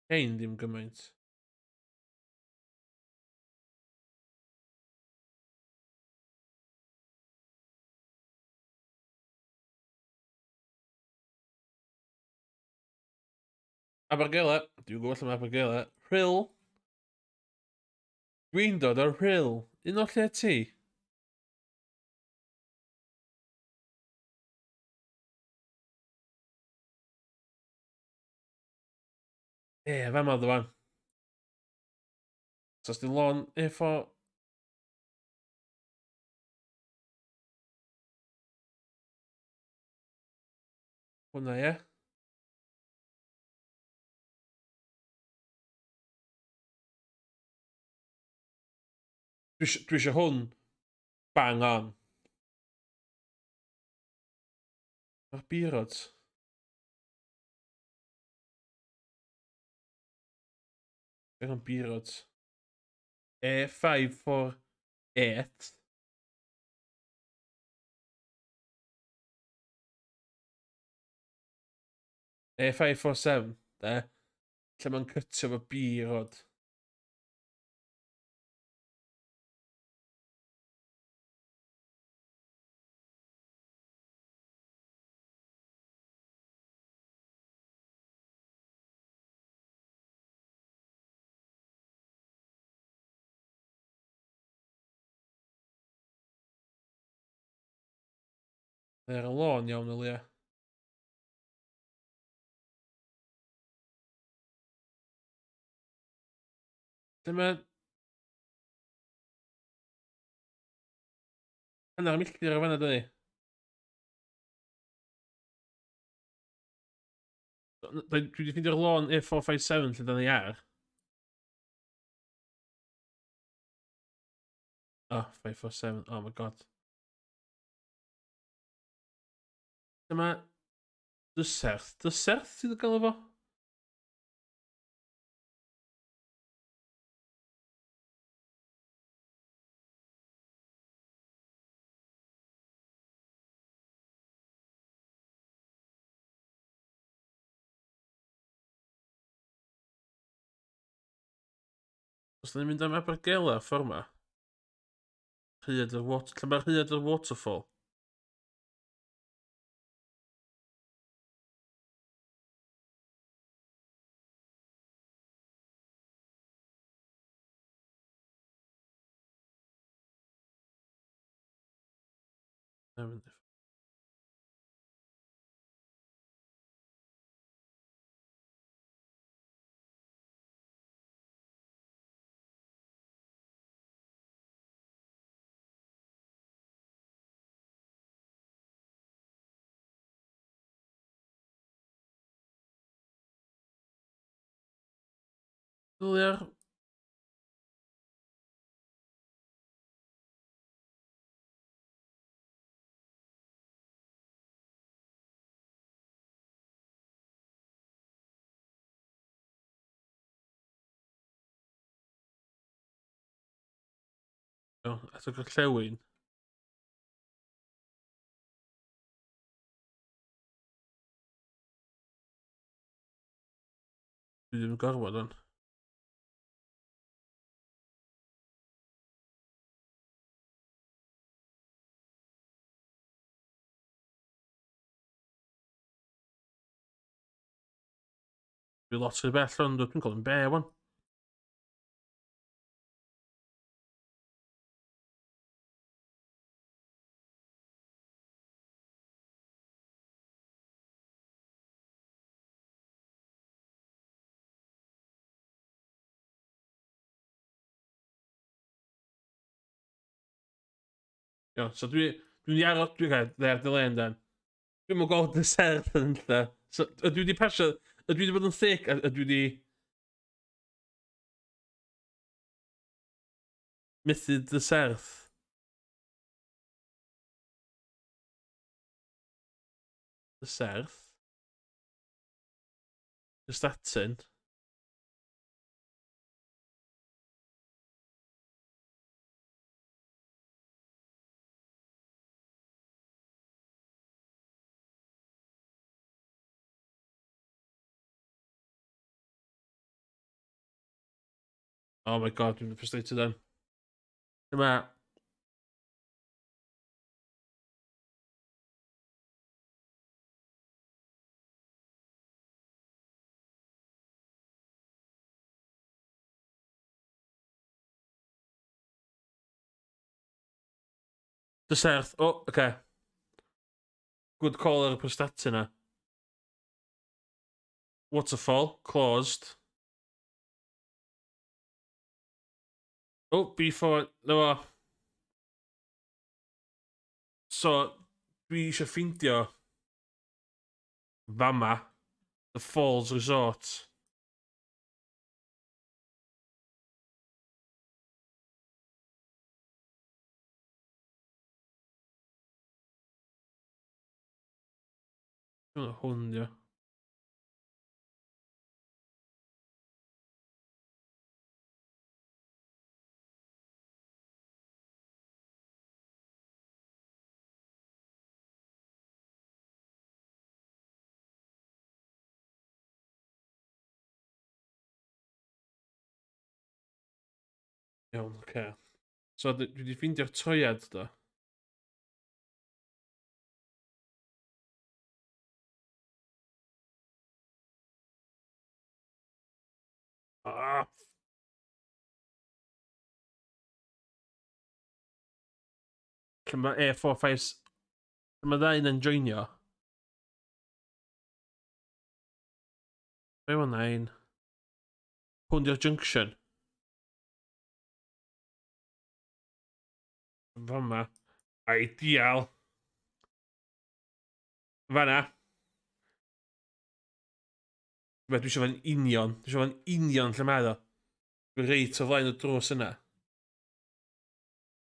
Hein ddim gymaint. Abergele. Dwi'n gwybod lle mae Abergele. Rhyl. Dwi'n dod o'r Rhyl. Un o lle ti? Ie, fama oedd o fan. So os di lôn efo... Hwna, ie? Dwi eisiau hwn bang on. Mae'r B-rods. Beth am B-rods? A548. A547, de. Lle mae'n cytio fo B-rod. Mae ar y lôn iawn o leia. Dyma... Hanner milltir o fanna, dyni? Dwi wedi ffeindio'r lôn A457 lle da ni ar. Oh, 547, oh my god. Dyma... Dyserth. Dyserth sydd yn gael efo? Os da ni'n mynd am Abergele ffordd ma. Rhaeadr water... Lle mae Rhaeadr Waterfall? Dylia'r... At y gorllewin. Dwi ddim yn gorfod ond. Dwi lot rhy bell ond dwi'n gweld yn be wan. Iawn, so dwi'n di aros, dwi'n cael, there, the lane then. Dwi'n mwyn gweld y serth yn lle. So, ydw i wedi pasio, ydw i wedi bod yn thick, ydw i wedi methu dy serth. Dy serth. Gystatyn. Oh my god, dwi'n frustrated then. Dyma... Dysert. O, oh, oce. Okay. Good call ar y prestatyn na. Waterfall, closed. Oh, B4, no fo. So, dwi eisiau ffeindio fama, The Falls Resort. Hwn, ia. Iawn, oce. Okay. So, dwi wedi ffeindio'r troiad, do. Ah! Lle mae A45... Lle mae ddau yn joinio. 519. Hwn di'r junction. Fama. Ideal. Fanna. Fe, dwi eisiau fo'n union. Dwi eisiau fo'n union lle mae o. Dwi reit o flaen y drws yna.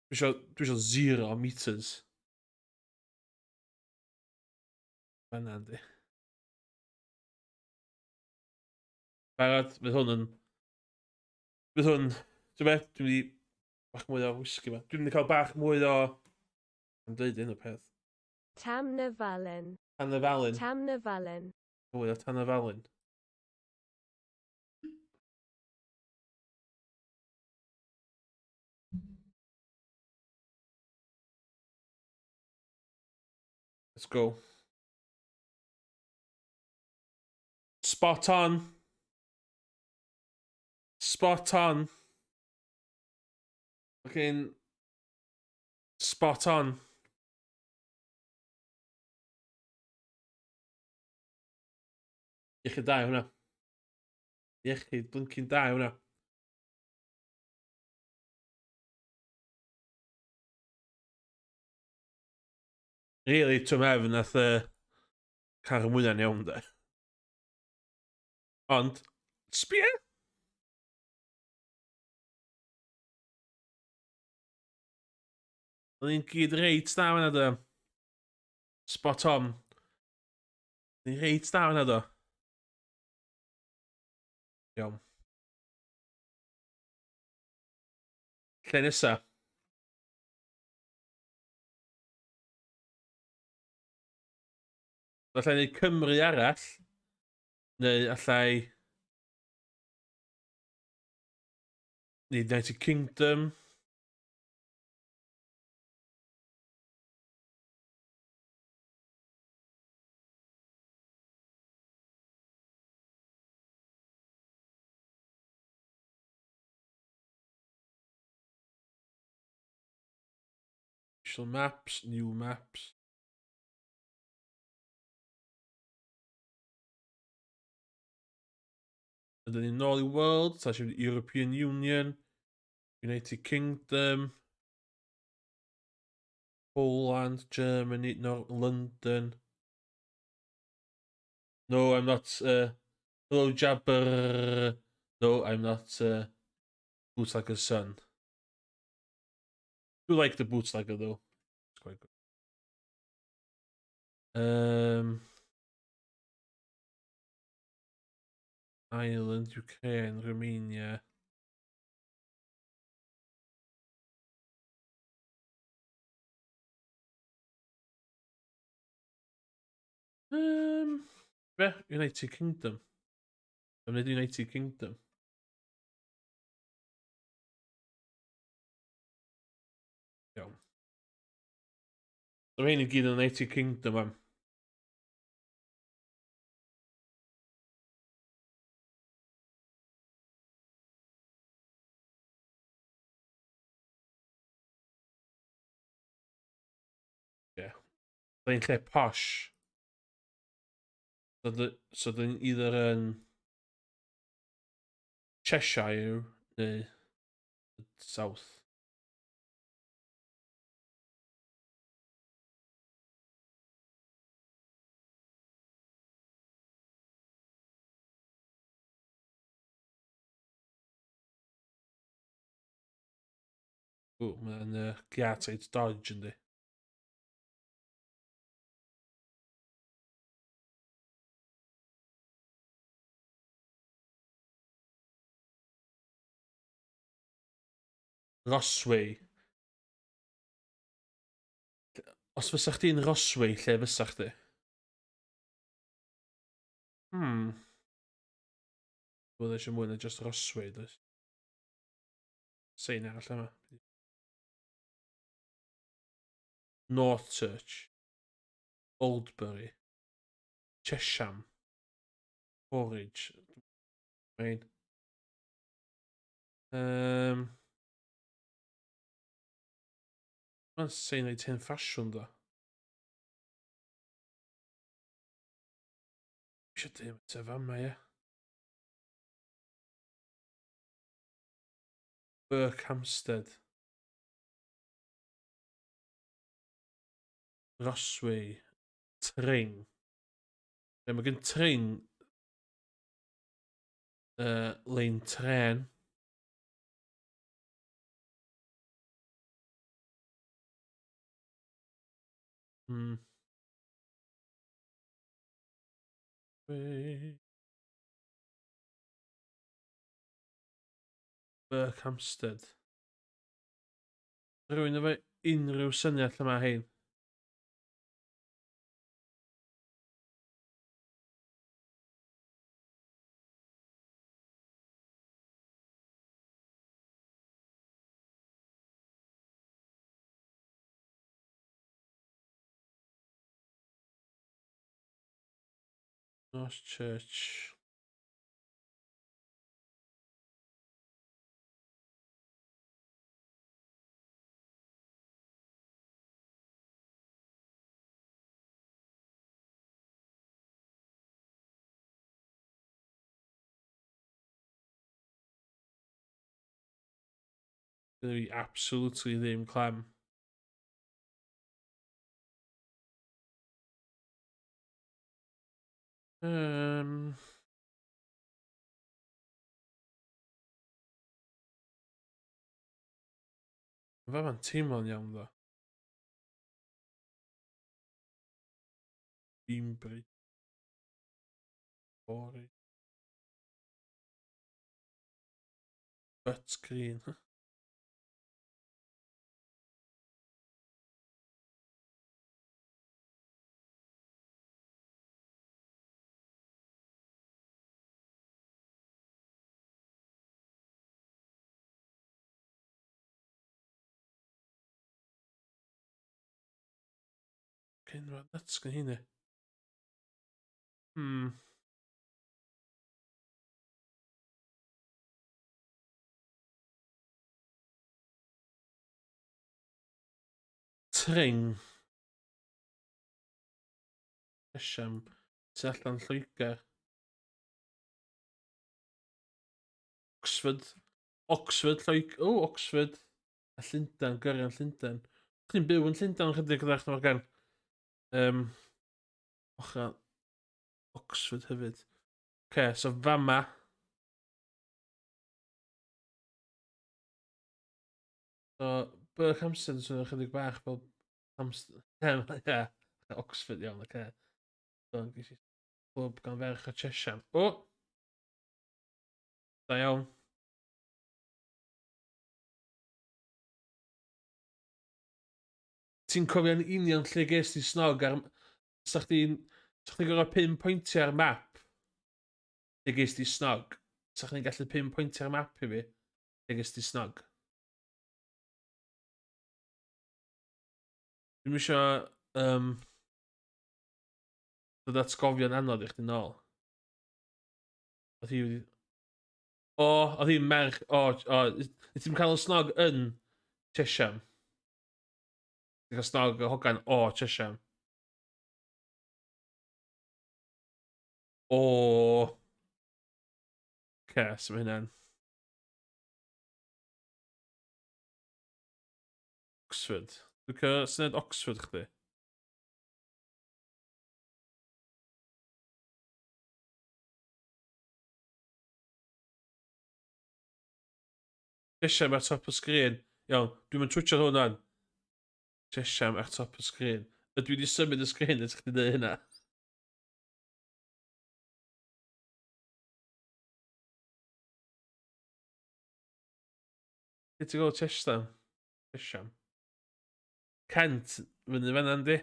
Dwi eisiau 0 meters. Fanna, yndi. Barod, fydd hwn yn... Fydd hwn... Dwi'n beth, dwi'n mynd i... Bach mwy o whisky ma. Dwi'n mynd i cael bach mwy o... Yn dweud un o peth. Tamnafallen. Tanafalun. Tamnafallen. Mwy o Tanafalun. Let's go. Spot on. Spot on. Fucking spot on. Iechyd da i hwnna. Iechyd blinking da i hwnna. Really, twm efn nath car mwya'n iawn, de. Ond, sbia! Oedd hi'n gyd reit da fyna, do. Spot on. Oedd hi'n reit da fyna, do. Iawn. Lle nesa? Allai wneud Cymru arall, neu allai wneud United Kingdom. Official maps, new maps. Ydyn ni nôl i World, ta eisiau European Union, United Kingdom, Poland, Germany, Nor London. No, I'm not. Hello, Jabber. No, I'm not Bootlegger's son. Do like the bootlegger though. It's quite good. Ireland, Ukraine, Romania. Be? United Kingdom. I'm wneud United Kingdom. Iawn. So rhain i gyd yn United Kingdom am. Da ni'n lle posh. So dyn ni'n either yn Cheshire neu South. Ww, mae'n giat reit dodge yndi. Rosway. Os fysa chdi'n Rosway, lle fysa chdi? Bod eisiau mwy na just Rosway, does? Sein arall yma. Northchurch. Oldbury. Chesham. Porridge. Main. Mae'n sein reit hen ffasiwn, do. Eisiau dim eto fama, ie. Berkhamsted. Rosway. Tring. Be, mae gen Tring lein tren. Berkhamsted. Rwy'n efo unrhyw syniad lle mae hein. Northchurch. Gynna fi absolutely ddim clem. Fa ma'n teimlo'n iawn, ddo. Beanbury. Boring. Butt green. Cyn rhaid nuts gan hynny. Tring. Chesham. Tu allan Lloegr. Oxford. Oxford, Lloegr. O, Oxford. A Llundain, gyrion Llundain. Chdi'n byw yn Llundain chydig ddech Morgan. Ochr Oxford hefyd. Oce, so fama. So, Berkhamsted yn swnio chydig bach fel Hamst- Ie, Oxford iawn, oce. So, ges i clwb gan ferch o Chesham. O! Da iawn. Ti'n cofio'n union lle ges ti snog ar... Sa chdi'n... Sa chdi'n gorfod pinpointio ar map lle ges ti snog? Sa chdi'n gallu pinpointio ar map i fi lle ges ti snog? Dwi'm isio dod atgofion anodd i chdi nôl. Oedd hi wedi... O, oedd hi'n merch... O, o, nes ti'm cael y snog yn Chesham? Ti'n cael snog o hogan o Chesham? O! Oce, so mae hynna'n... Oxford. Dwi'n cael syniad Oxford chdi. Chesham ar top y sgrin. Iawn, dwi'n mynd twtio hwn wan. Chesham ar top y sgrin. Ydw i wedi symud y sgrin ers chdi dweud hynna? Lle ti'n gweld Chesham? Chesham. Kent, fyny fan'na yndi?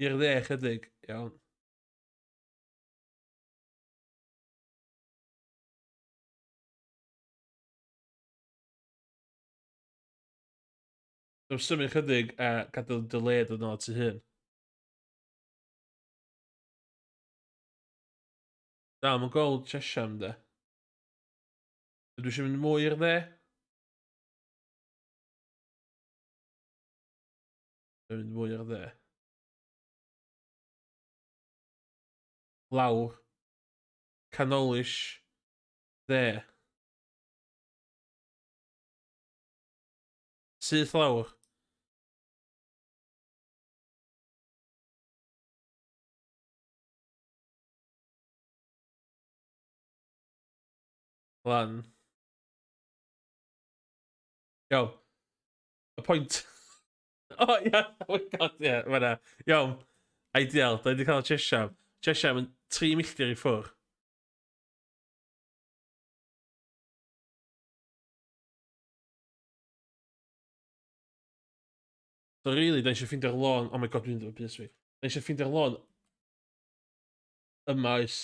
I'r dde chydig, iawn. Dwi'n symud chydig a gadael dy le dod nôl at ei hun. Na, mae'n gweld Chesham de. Ydw eisiau mynd mwy i'r dde? Dwi'n mynd mwy i'r dde. Lawr. Canolish. Dde. Syth lawr. Lan. Iawn. Y pwynt. O, oh, ia. Oh my god, ie. Yeah, fan'na. Iawn. Ideal. Da ni wedi cael Chesham. Chesham yn 3 milltir i ffwrdd. So really, da eisiau ffeindio'r lôn... Oh my god, dwi'n dod bys fi. Da eisiau ffeindio'r lôn yma oes.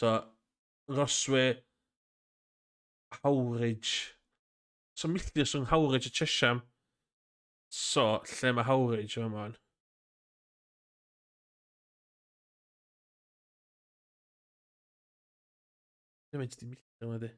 So, Roswe, Howridge. So, milltir rhwng Howridge a Chesham. So, lle mae Howridge yma man? Lle mae di milltir yma di?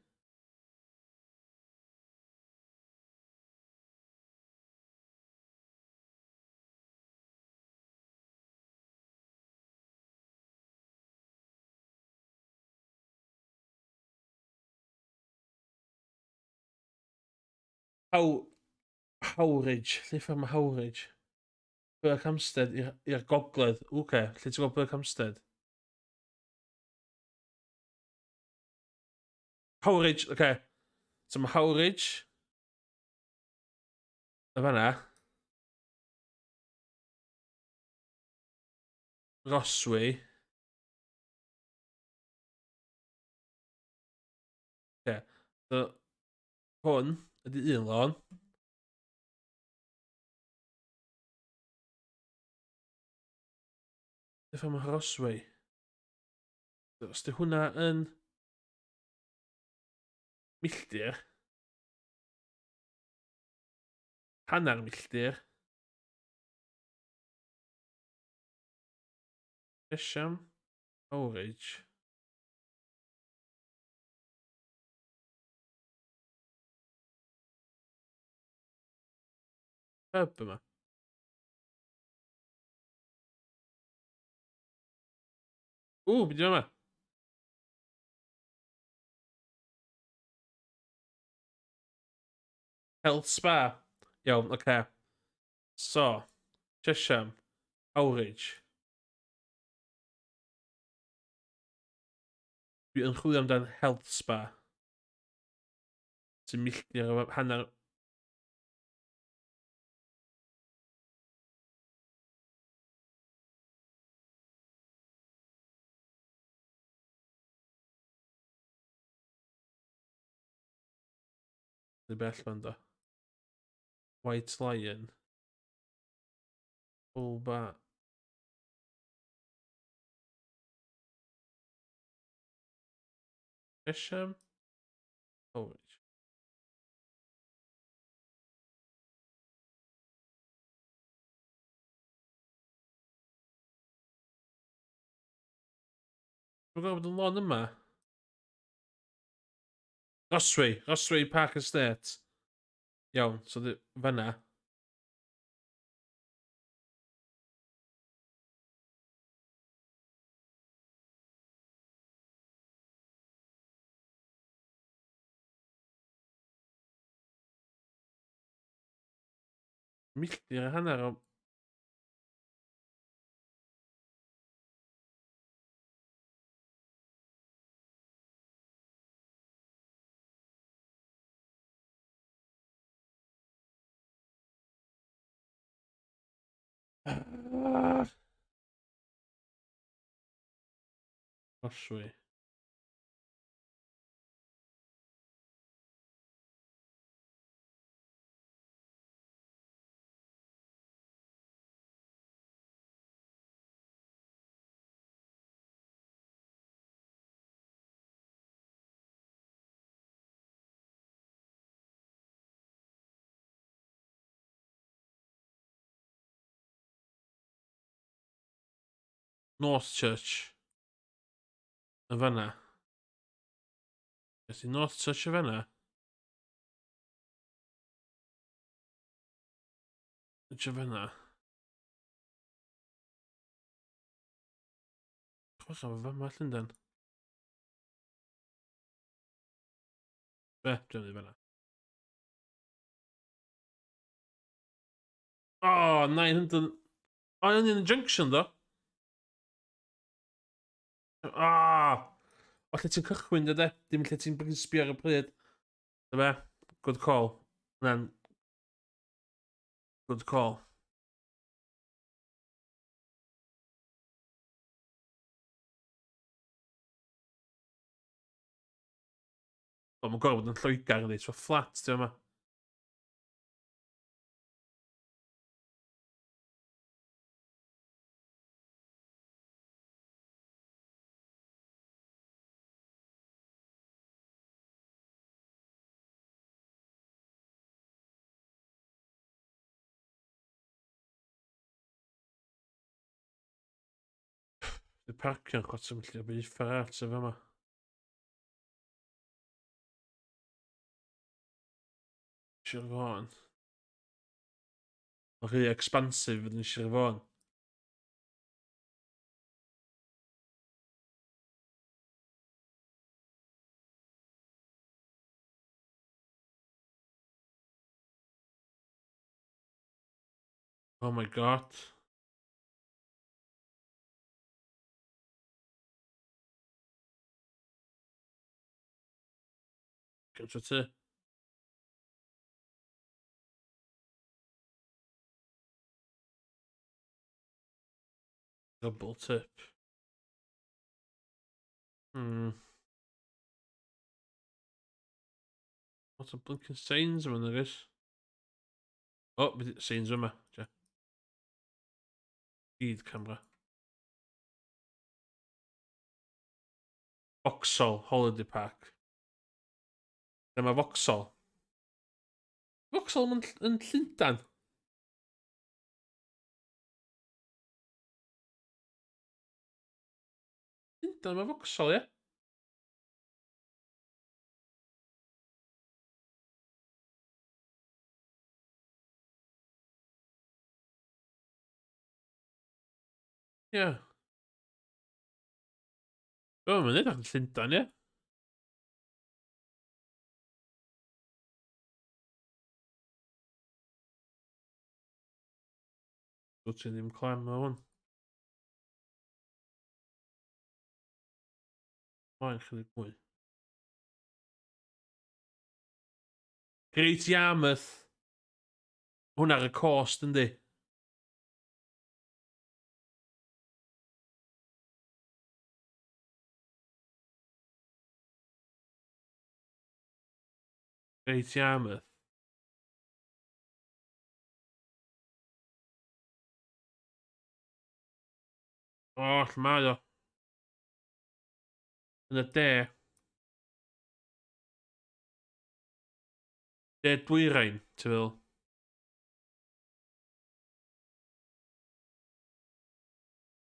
How, Howridge. Lle ffordd mae Howridge? Berkhamsted i'r gogledd. Oce, okay. Lle ti'n gweld Berkhamsted? Howridge, oce. Okay. So mae Howridge. Y fanna. Roswy. Oce. So, hwn ydy un lôn. Beth am Roswy? Os di hwnna yn milltir, hanner milltir, Chesham, Howridge. Pub yma. Ww, beth yma? Health Spa. Iawn, oce. Okay. So, Chesham, Howridge. Dwi yn chwilio amdan Health Spa. Sy'n milltir efo hanner... Rhy bell fan do. White Lion. Full bar. Chesham. Oh, Dwi'n gwybod bod yn lon yma. Roswy, Roswy Park Estate. Iawn, so fanna. Milltir a hanner o... Ah. Oswy. Northchurch. Yn fanna. Beth i Northchurch yn fanna? Ydy fanna. Chwch am fama Llundain. Be, dwi'n ei fanna. Oh, 900... O, oh, yn y junction, do. Ah! O, lle ti'n cychwyn, de? Dim lle ti'n sbio ar y pryd. Dyma, good call. Na'n... Good call. O, mae'n gorfod yn Lloegr yndi, so fflat, ti'n yma. Dwi'n parcio'n chwarter milltir o byd ffordd arall sef yma. Sir Fôn. Mae'n rhy expansive fod yn Sir Fôn. Oh my god. Gyda ti. Double tip. What a blinking signs yma, nag oes? O, oh, signs yma. Ja. Gyd camera. Vauxhall Holiday Park. Dyma Vauxhall. Vauxhall yn, yn Llundan. Llundan mae Vauxhall, ie? Ie. O, mae'n edrych yn Llundain, ie? Dwi ti ddim clem o hwn. Mae'n chydig mwy. Great Yarmouth. Hwn ar y cost, yndi? Great Yarmouth. O, lle mae o? Yn y de. De dwyrain, ti'n fel.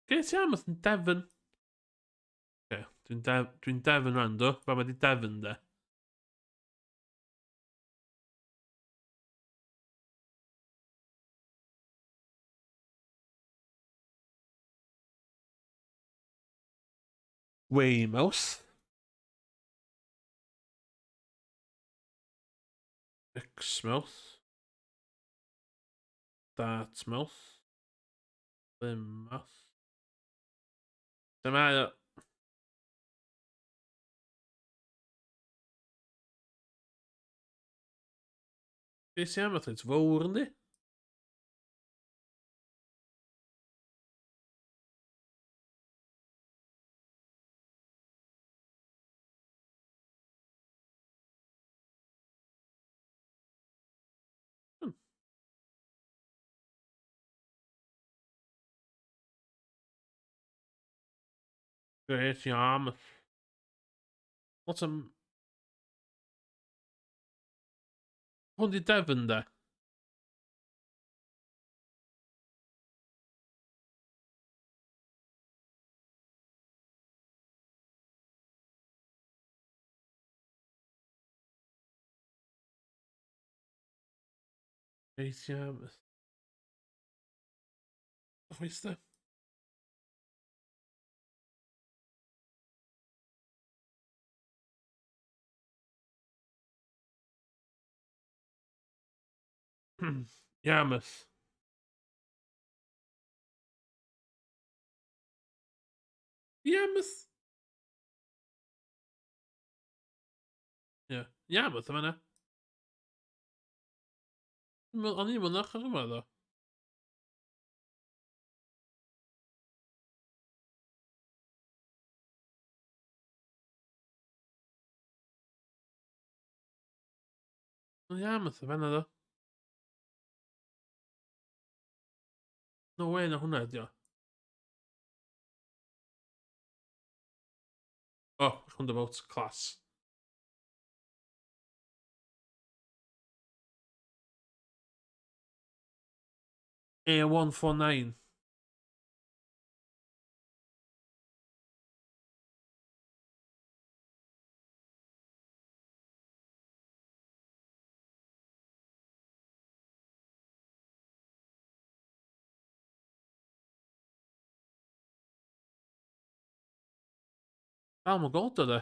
Great Yarmouth yn Devon. Okay, dwi'n def, dwi Devon rhan, do? Fa mae di Devon, de? Weymouth. Exmouth. Dartmouth. Plymouth. Lle mae o? Beth sy'n am reit fawr yndi? Great Yarmouth. Lot o... Hwn di Devon, de? Great Yarmouth. Chwaith de. Yarmouth. Yarmouth. Ie. Yarmouth yma na. O'n i'n mynd ochr yma ddo. Yarmouth y fanna ddo. No way na hwnna ydi o. Oh, roundabout class. A149. Dal mae'n gold o de.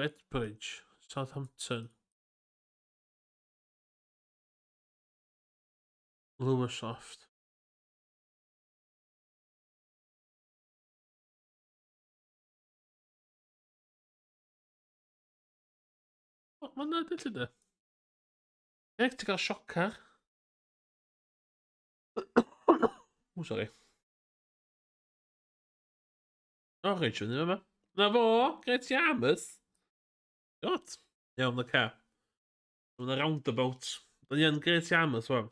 Redbridge, Southampton. Lowestoft. O, mae'n dda, dy de. Eg, ti'n cael siocar? O, sorry. O, reit, fyny yma. Na fo, Great Yarmouth. God. Iawn, na ca. Mae'n roundabout. Da ni yn Great Yarmouth, wan.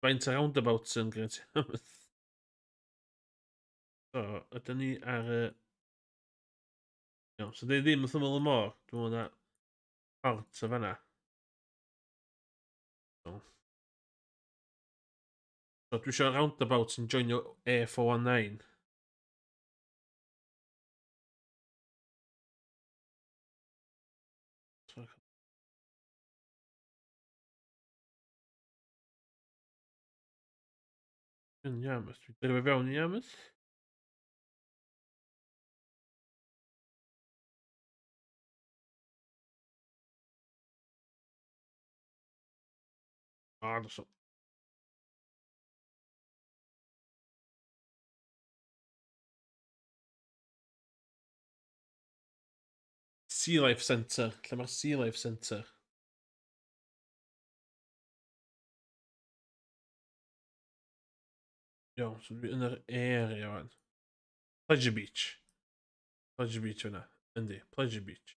Faint o roundabouts yn Great Yarmouth? So, ydyn ni ar y... Iawn, so di ddim wrth ymyl y môr. Dwi'n meddwl na port o fanna. So, so dwi eisiau roundabout yn joinio A419. So, Yn Yarmouth. Dwi'n dreifio fewn i Yarmouth. Ah, so. Sea Life Centre. Lle mae'r Sea Life Centre? Iawn, so dwi yn yr area wan. Pleasure Beach. Pleasure Beach yna. Yndi, Pleasure Beach.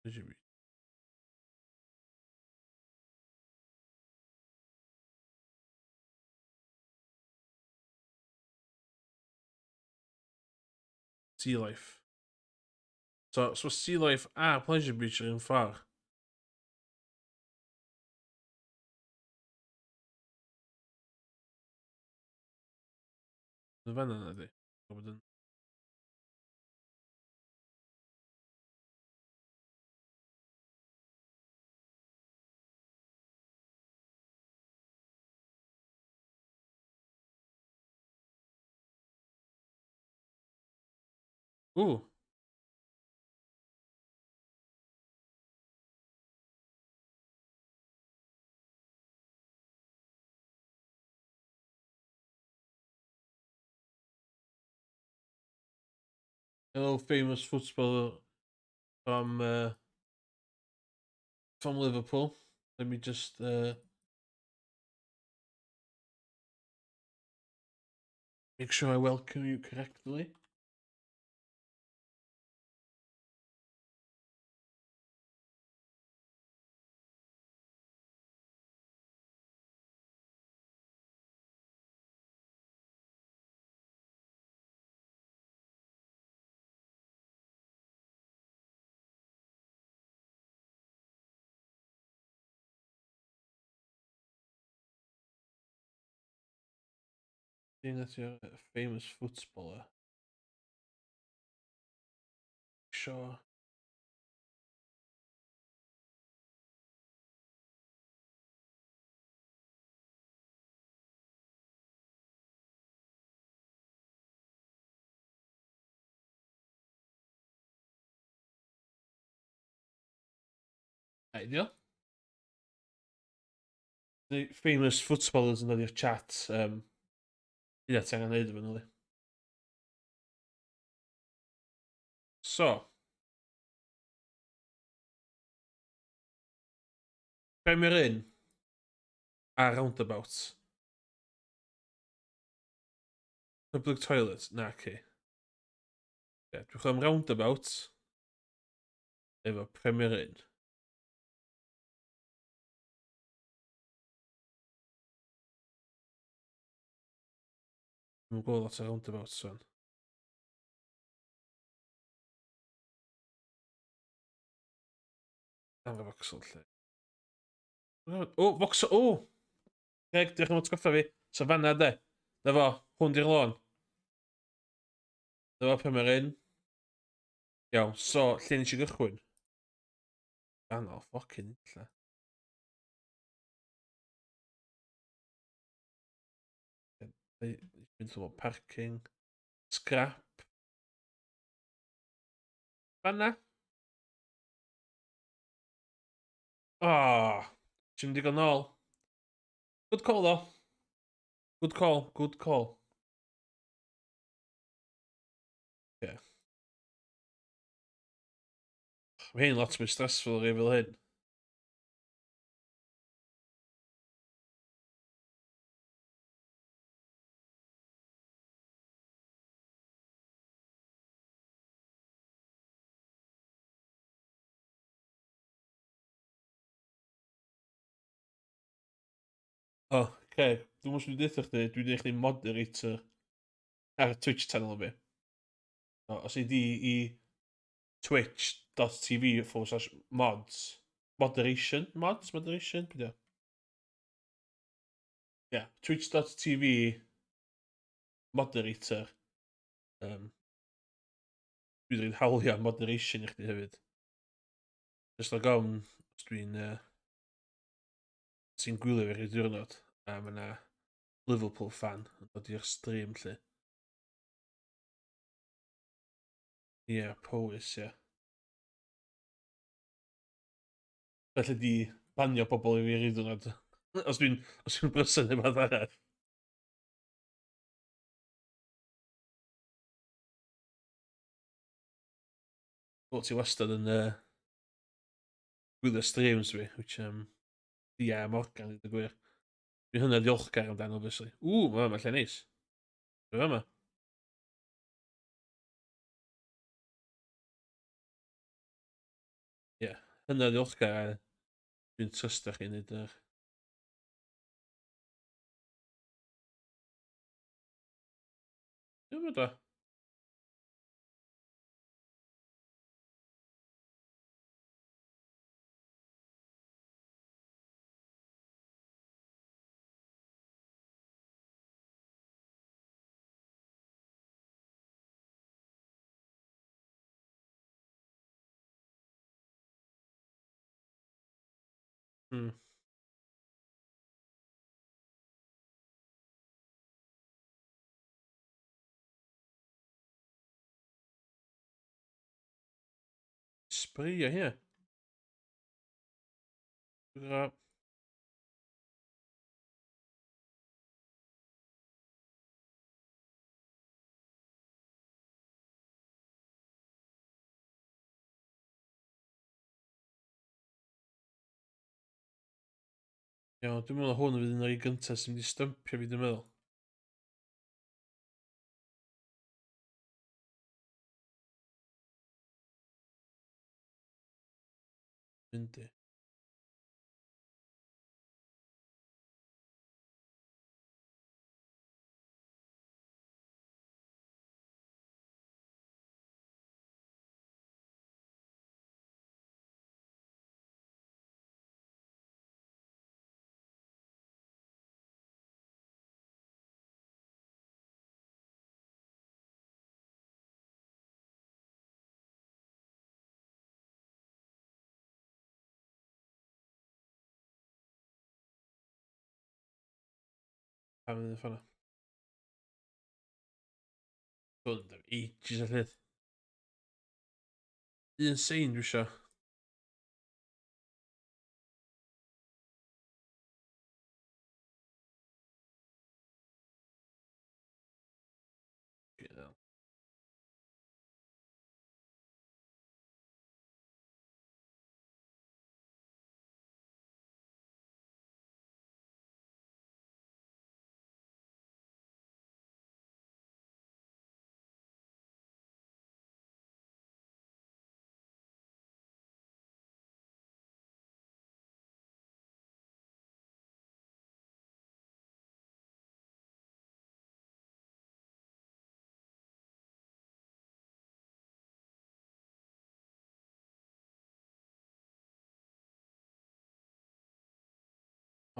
Pleasure Beach. Sea Life. So Sea Life a Pleasure Beach yr un ffordd. Yn fanna na di. Bod yn... Ooh. Hello, famous footballer from Liverpool. Let me just make sure I welcome you correctly. Seeing that you're a famous footballer. Sure. Ideal. The famous footballers yn dod i'r chat. Ie, ti angen neud efo nhw, li. So. Premier Inn a roundabout. Public toilet, na ci. Ie, dwi'n chwilio am roundabout efo Premier Inn. Dwi'n gweld lot o roundabouts fan. Ar y Vauxhall lle. O, Vauxhall, o! Greg, diolch am atgoffa fi. So fanna de. Na fo, hwn di'r lôn. Na fo, Premier Inn. Iawn, so, lle nes i gychwyn? Fanna, fucking lle. Mynd o parking. Scrap. Fanna. Oh, ti'n mynd i gael nôl. Good call, though. Good call, good call. Yeah. Mae hyn lot mwy stressful i fel hyn. O, oh, okay. Dwi'n mwyn dwi'n deutha chdi, dwi'n deutha chdi moderator ar y Twitch channel fi. So, os i di i twitch.tv/mods, moderation, mods, moderation, beth yw? Yeah, twitch.tv moderator. Dwi'n rhaid hawlio moderation i chdi hefyd. Just rhag ofn, os dwi'n ti'n gwylio fi rhyw diwrnod, a mae yna Liverpool fan yn dod i'r stream lle. Ie, yeah, Powys, ie. Yeah. Felly di banio pobl i fi rhyw diwrnod. Os dwi'n brysur neu beth arall. Bo ti wastad yn gwylio streams fi, which yeah, Morgan, i gwir. Dwi'n hynny diolchgar amdano, obviously. Ww, mae yma lle neis. Mae yma. Ie, yeah, hynny diolchgar a dwi'n trystio chi wneud yr. Dwi'n mynd o. Sbrio here. Dwi'n Iawn, dwi'n meddwl hwn fydd un o'r gyntaf sy'n mynd i stympio fi, dwi'n meddwl. Mynd i. Pam yn y ffordd? Hwn yn ages a llyd. Un sein dwi isio.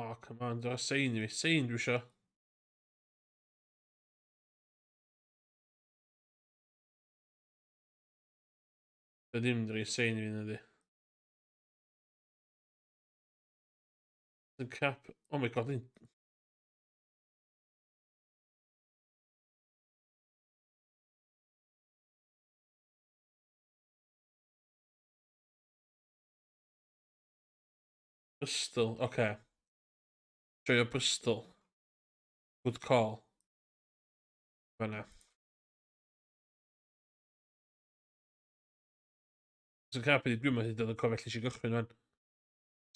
Oh, come on, dwi'n sein i fi. Sein dwi isio. Dwi ddim yn rhoi sein i fi na di. The cap. Oh my god, un. Bristol, oce. Okay. Joio Bristol. Good call. Fanna. Sy'n crap ydi, dwi'n meddwl hyd yn cofio lle eisiau gychwyn fan.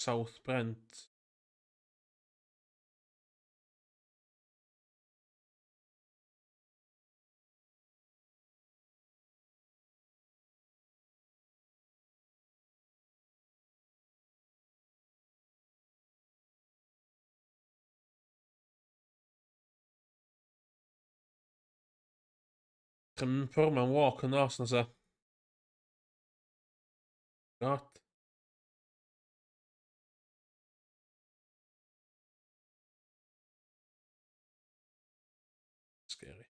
South Brent. Chi'n ffordd walk yn nos nesa. God. Scary.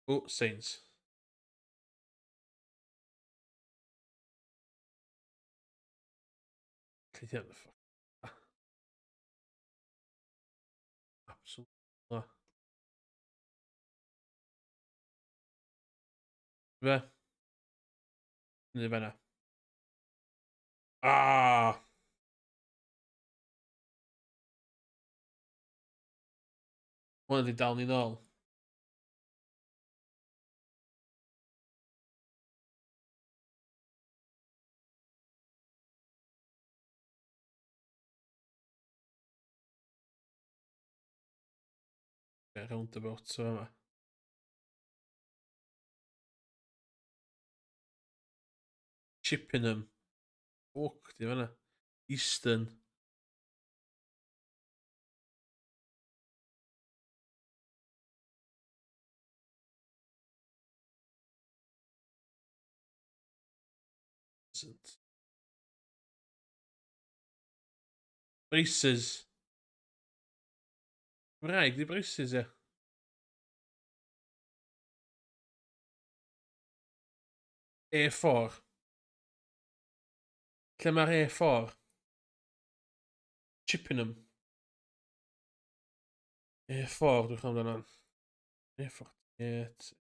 Oh, Saints. Get the fuck. Absolutely. Fe? Neu fe na. Ah! Hwna di dal ni nôl. Roundabout so yma. Chippenham. Ffwc, di fanna. Eastern. Braces. Cymraeg di braces, ie. A4. Lle mae'r A4? Chippenham. A4, dwi'n chwilio amdano. A48.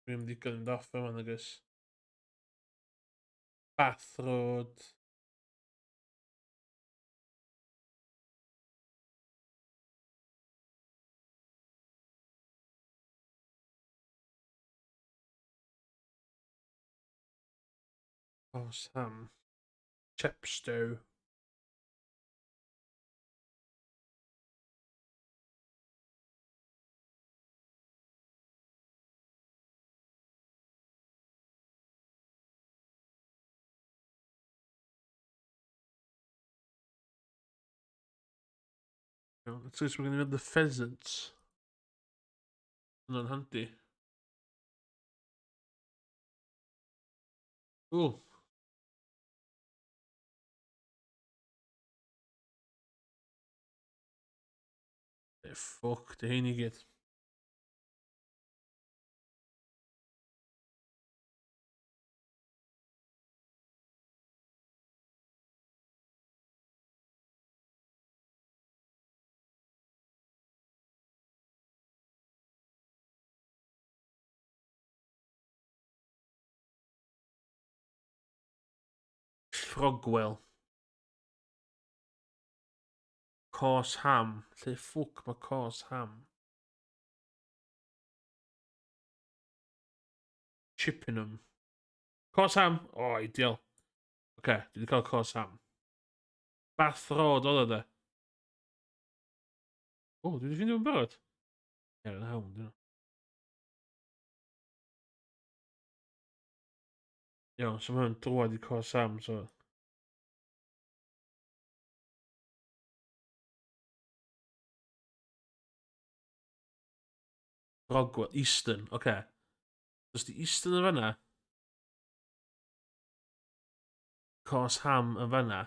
Dwi'n ddigon yn off yma, nag oes? Bath Road. Oh, Sam. Chepstow. Iawn, at least we're going to have the pheasants. Hwnna'n handi. Ooh. The fuck, dy hein i gyd. Frogwell. Cors Ham. Lle ffwc mae Cors Ham? Chippenham. Cors Ham! O, oh, ideal. Oce, okay, dwi wedi cael Cors Ham. Bath Road oedd o de. O, dwi wedi ffeindio yn barod. Ie, yn hawn, dyn nhw. Iawn, so mae hwn drwad i Cors Ham, so... Rogwell, Eastern, oce. Okay. Os di Eastern yn fanna, Cors Ham yn fanna.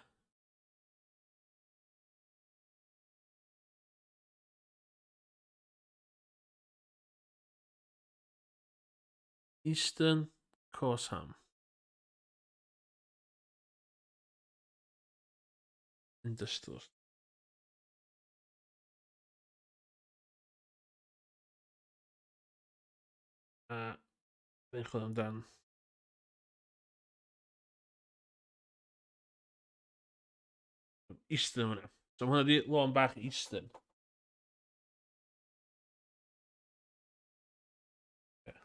Eastern, Cors Ham. Industrial. A fe'n chwilio amdan. Eastern hwnna. So mae hwnna di lôn bach Eastern. Yeah.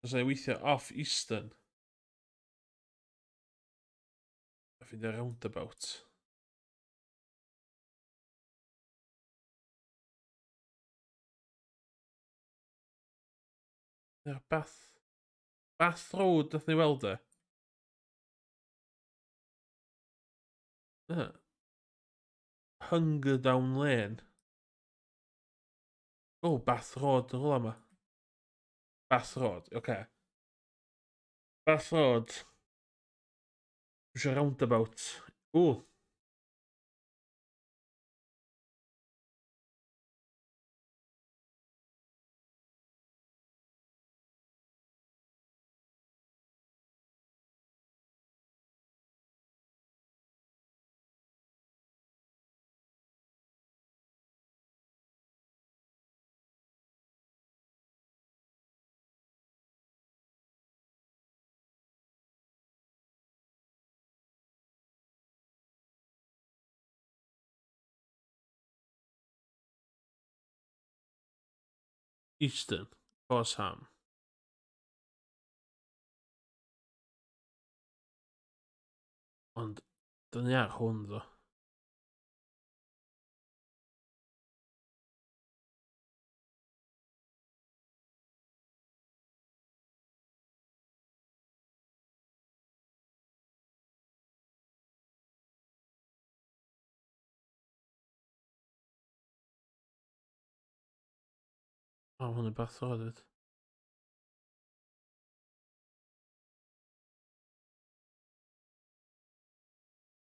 Os ei weithio off Eastern. A ffeindio roundabout. Ia, Bath... Bath Road nath ni weld e. Uh. Hunger Down Lane. Oh, Bath Road yn rhywle yma. Bath Road, oce. Okay. Bath Road. Dwi eisiau roundabout. Ww. Eastern, Horsham. Ond, dyn ni ar hwn ddo. O, hwn yn bach o dweud.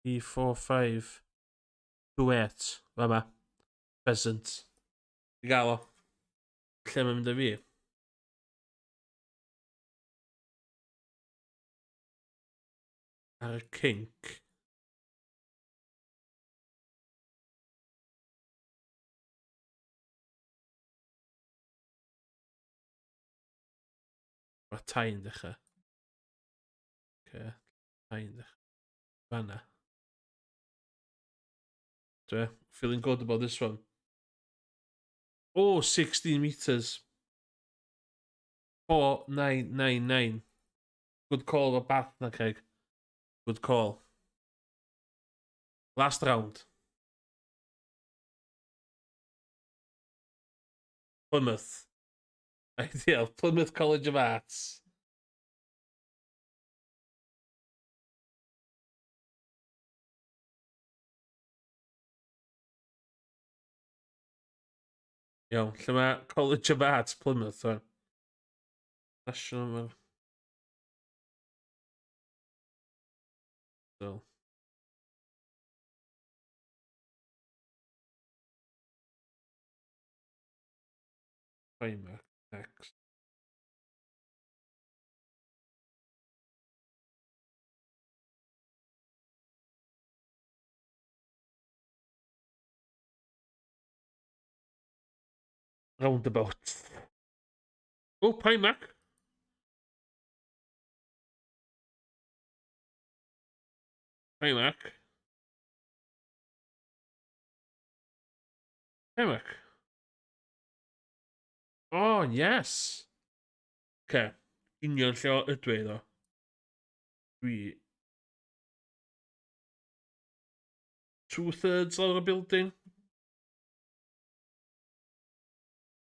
3, 4, 5, 2, 8. Fa ma. Pheasant. I gael o. Lle mae'n mynd â fi? Ar y kink. Mae tai'n dechrau. Okay. Tai'n dechrau. Fanna. Dwi, feeling good about this one. Oh, 16 metres. 4999. Good call o bath na, Craig. Good call. Last round. Plymouth. Ideal. Plymouth College of Arts. Iawn, lle mae College of Arts Plymouth, o'n? National... So. Primark, next. Roundabout. Oh, Primark. Primark. Primark. Oh, yes. Okay. Union lle o ydw i, ddo. Dwi... Two-thirds lawr y building.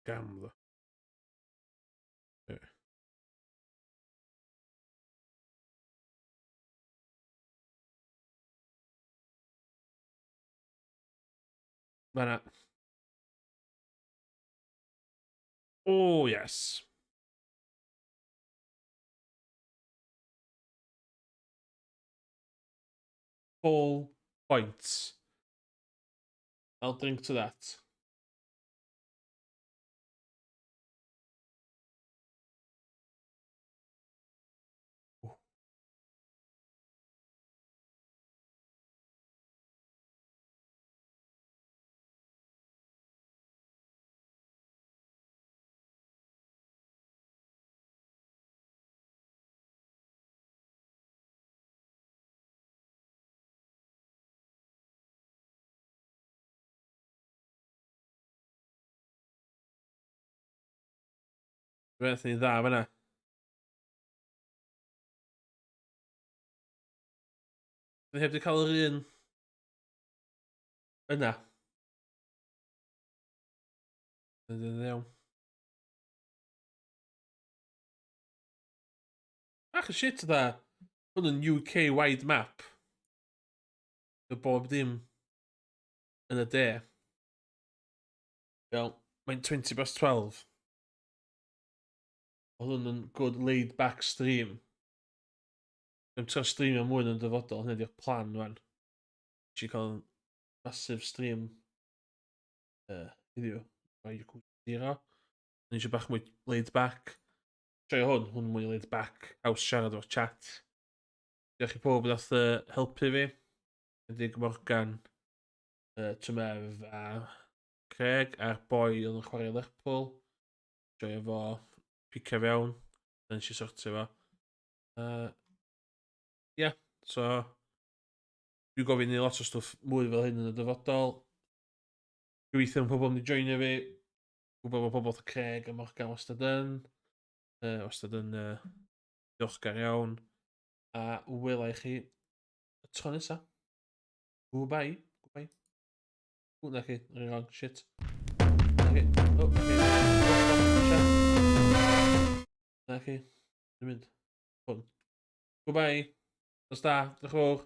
Gam, ddo. Fanna. Oh, yes. Full points. I'll drink to that. Beth ni'n dda fyna. Dwi heb di cael yr un yna. Yn iawn. Ach, shit dda. Hwn yn UK-wide map. Y bob dim yn y de. Iawn, mae'n 20 past 12. Oedd hwn yn good laid back stream. Dwi'n trio streamio mwy yn y dyfodol, hynny di'r plan rwan. Nes i cael massive stream heddiw. Mae Yakuza Zero. Nes i bach mwy laid back. Trio hwn, hwn mwy laid back. Haws siarad efo'r chat. Diolch i pob nath helpu fi. Edig Morgan, Tymef a Craig a'r boi oedd yn chwarae Lerpwl. Joio fo picio fewn. Nes i sortio fo. Yeah, so dwi'n gofyn i lot o stwff mwy fel hyn yn y dyfodol. Gobeithio mae pobl yn mynd i joinio fi. Gwybod bod pobl fatha Craig a Morgan wastad yn. Wastad yn diolchgar iawn. A wela i chi y tro nesa. Goodbye. Goodbye. O, na chi, yn wrong, shit. Na chi, o, na chi. Na chi, dwi'n mynd. Hwn. Goodbye. Nos da, diolch yn fawr.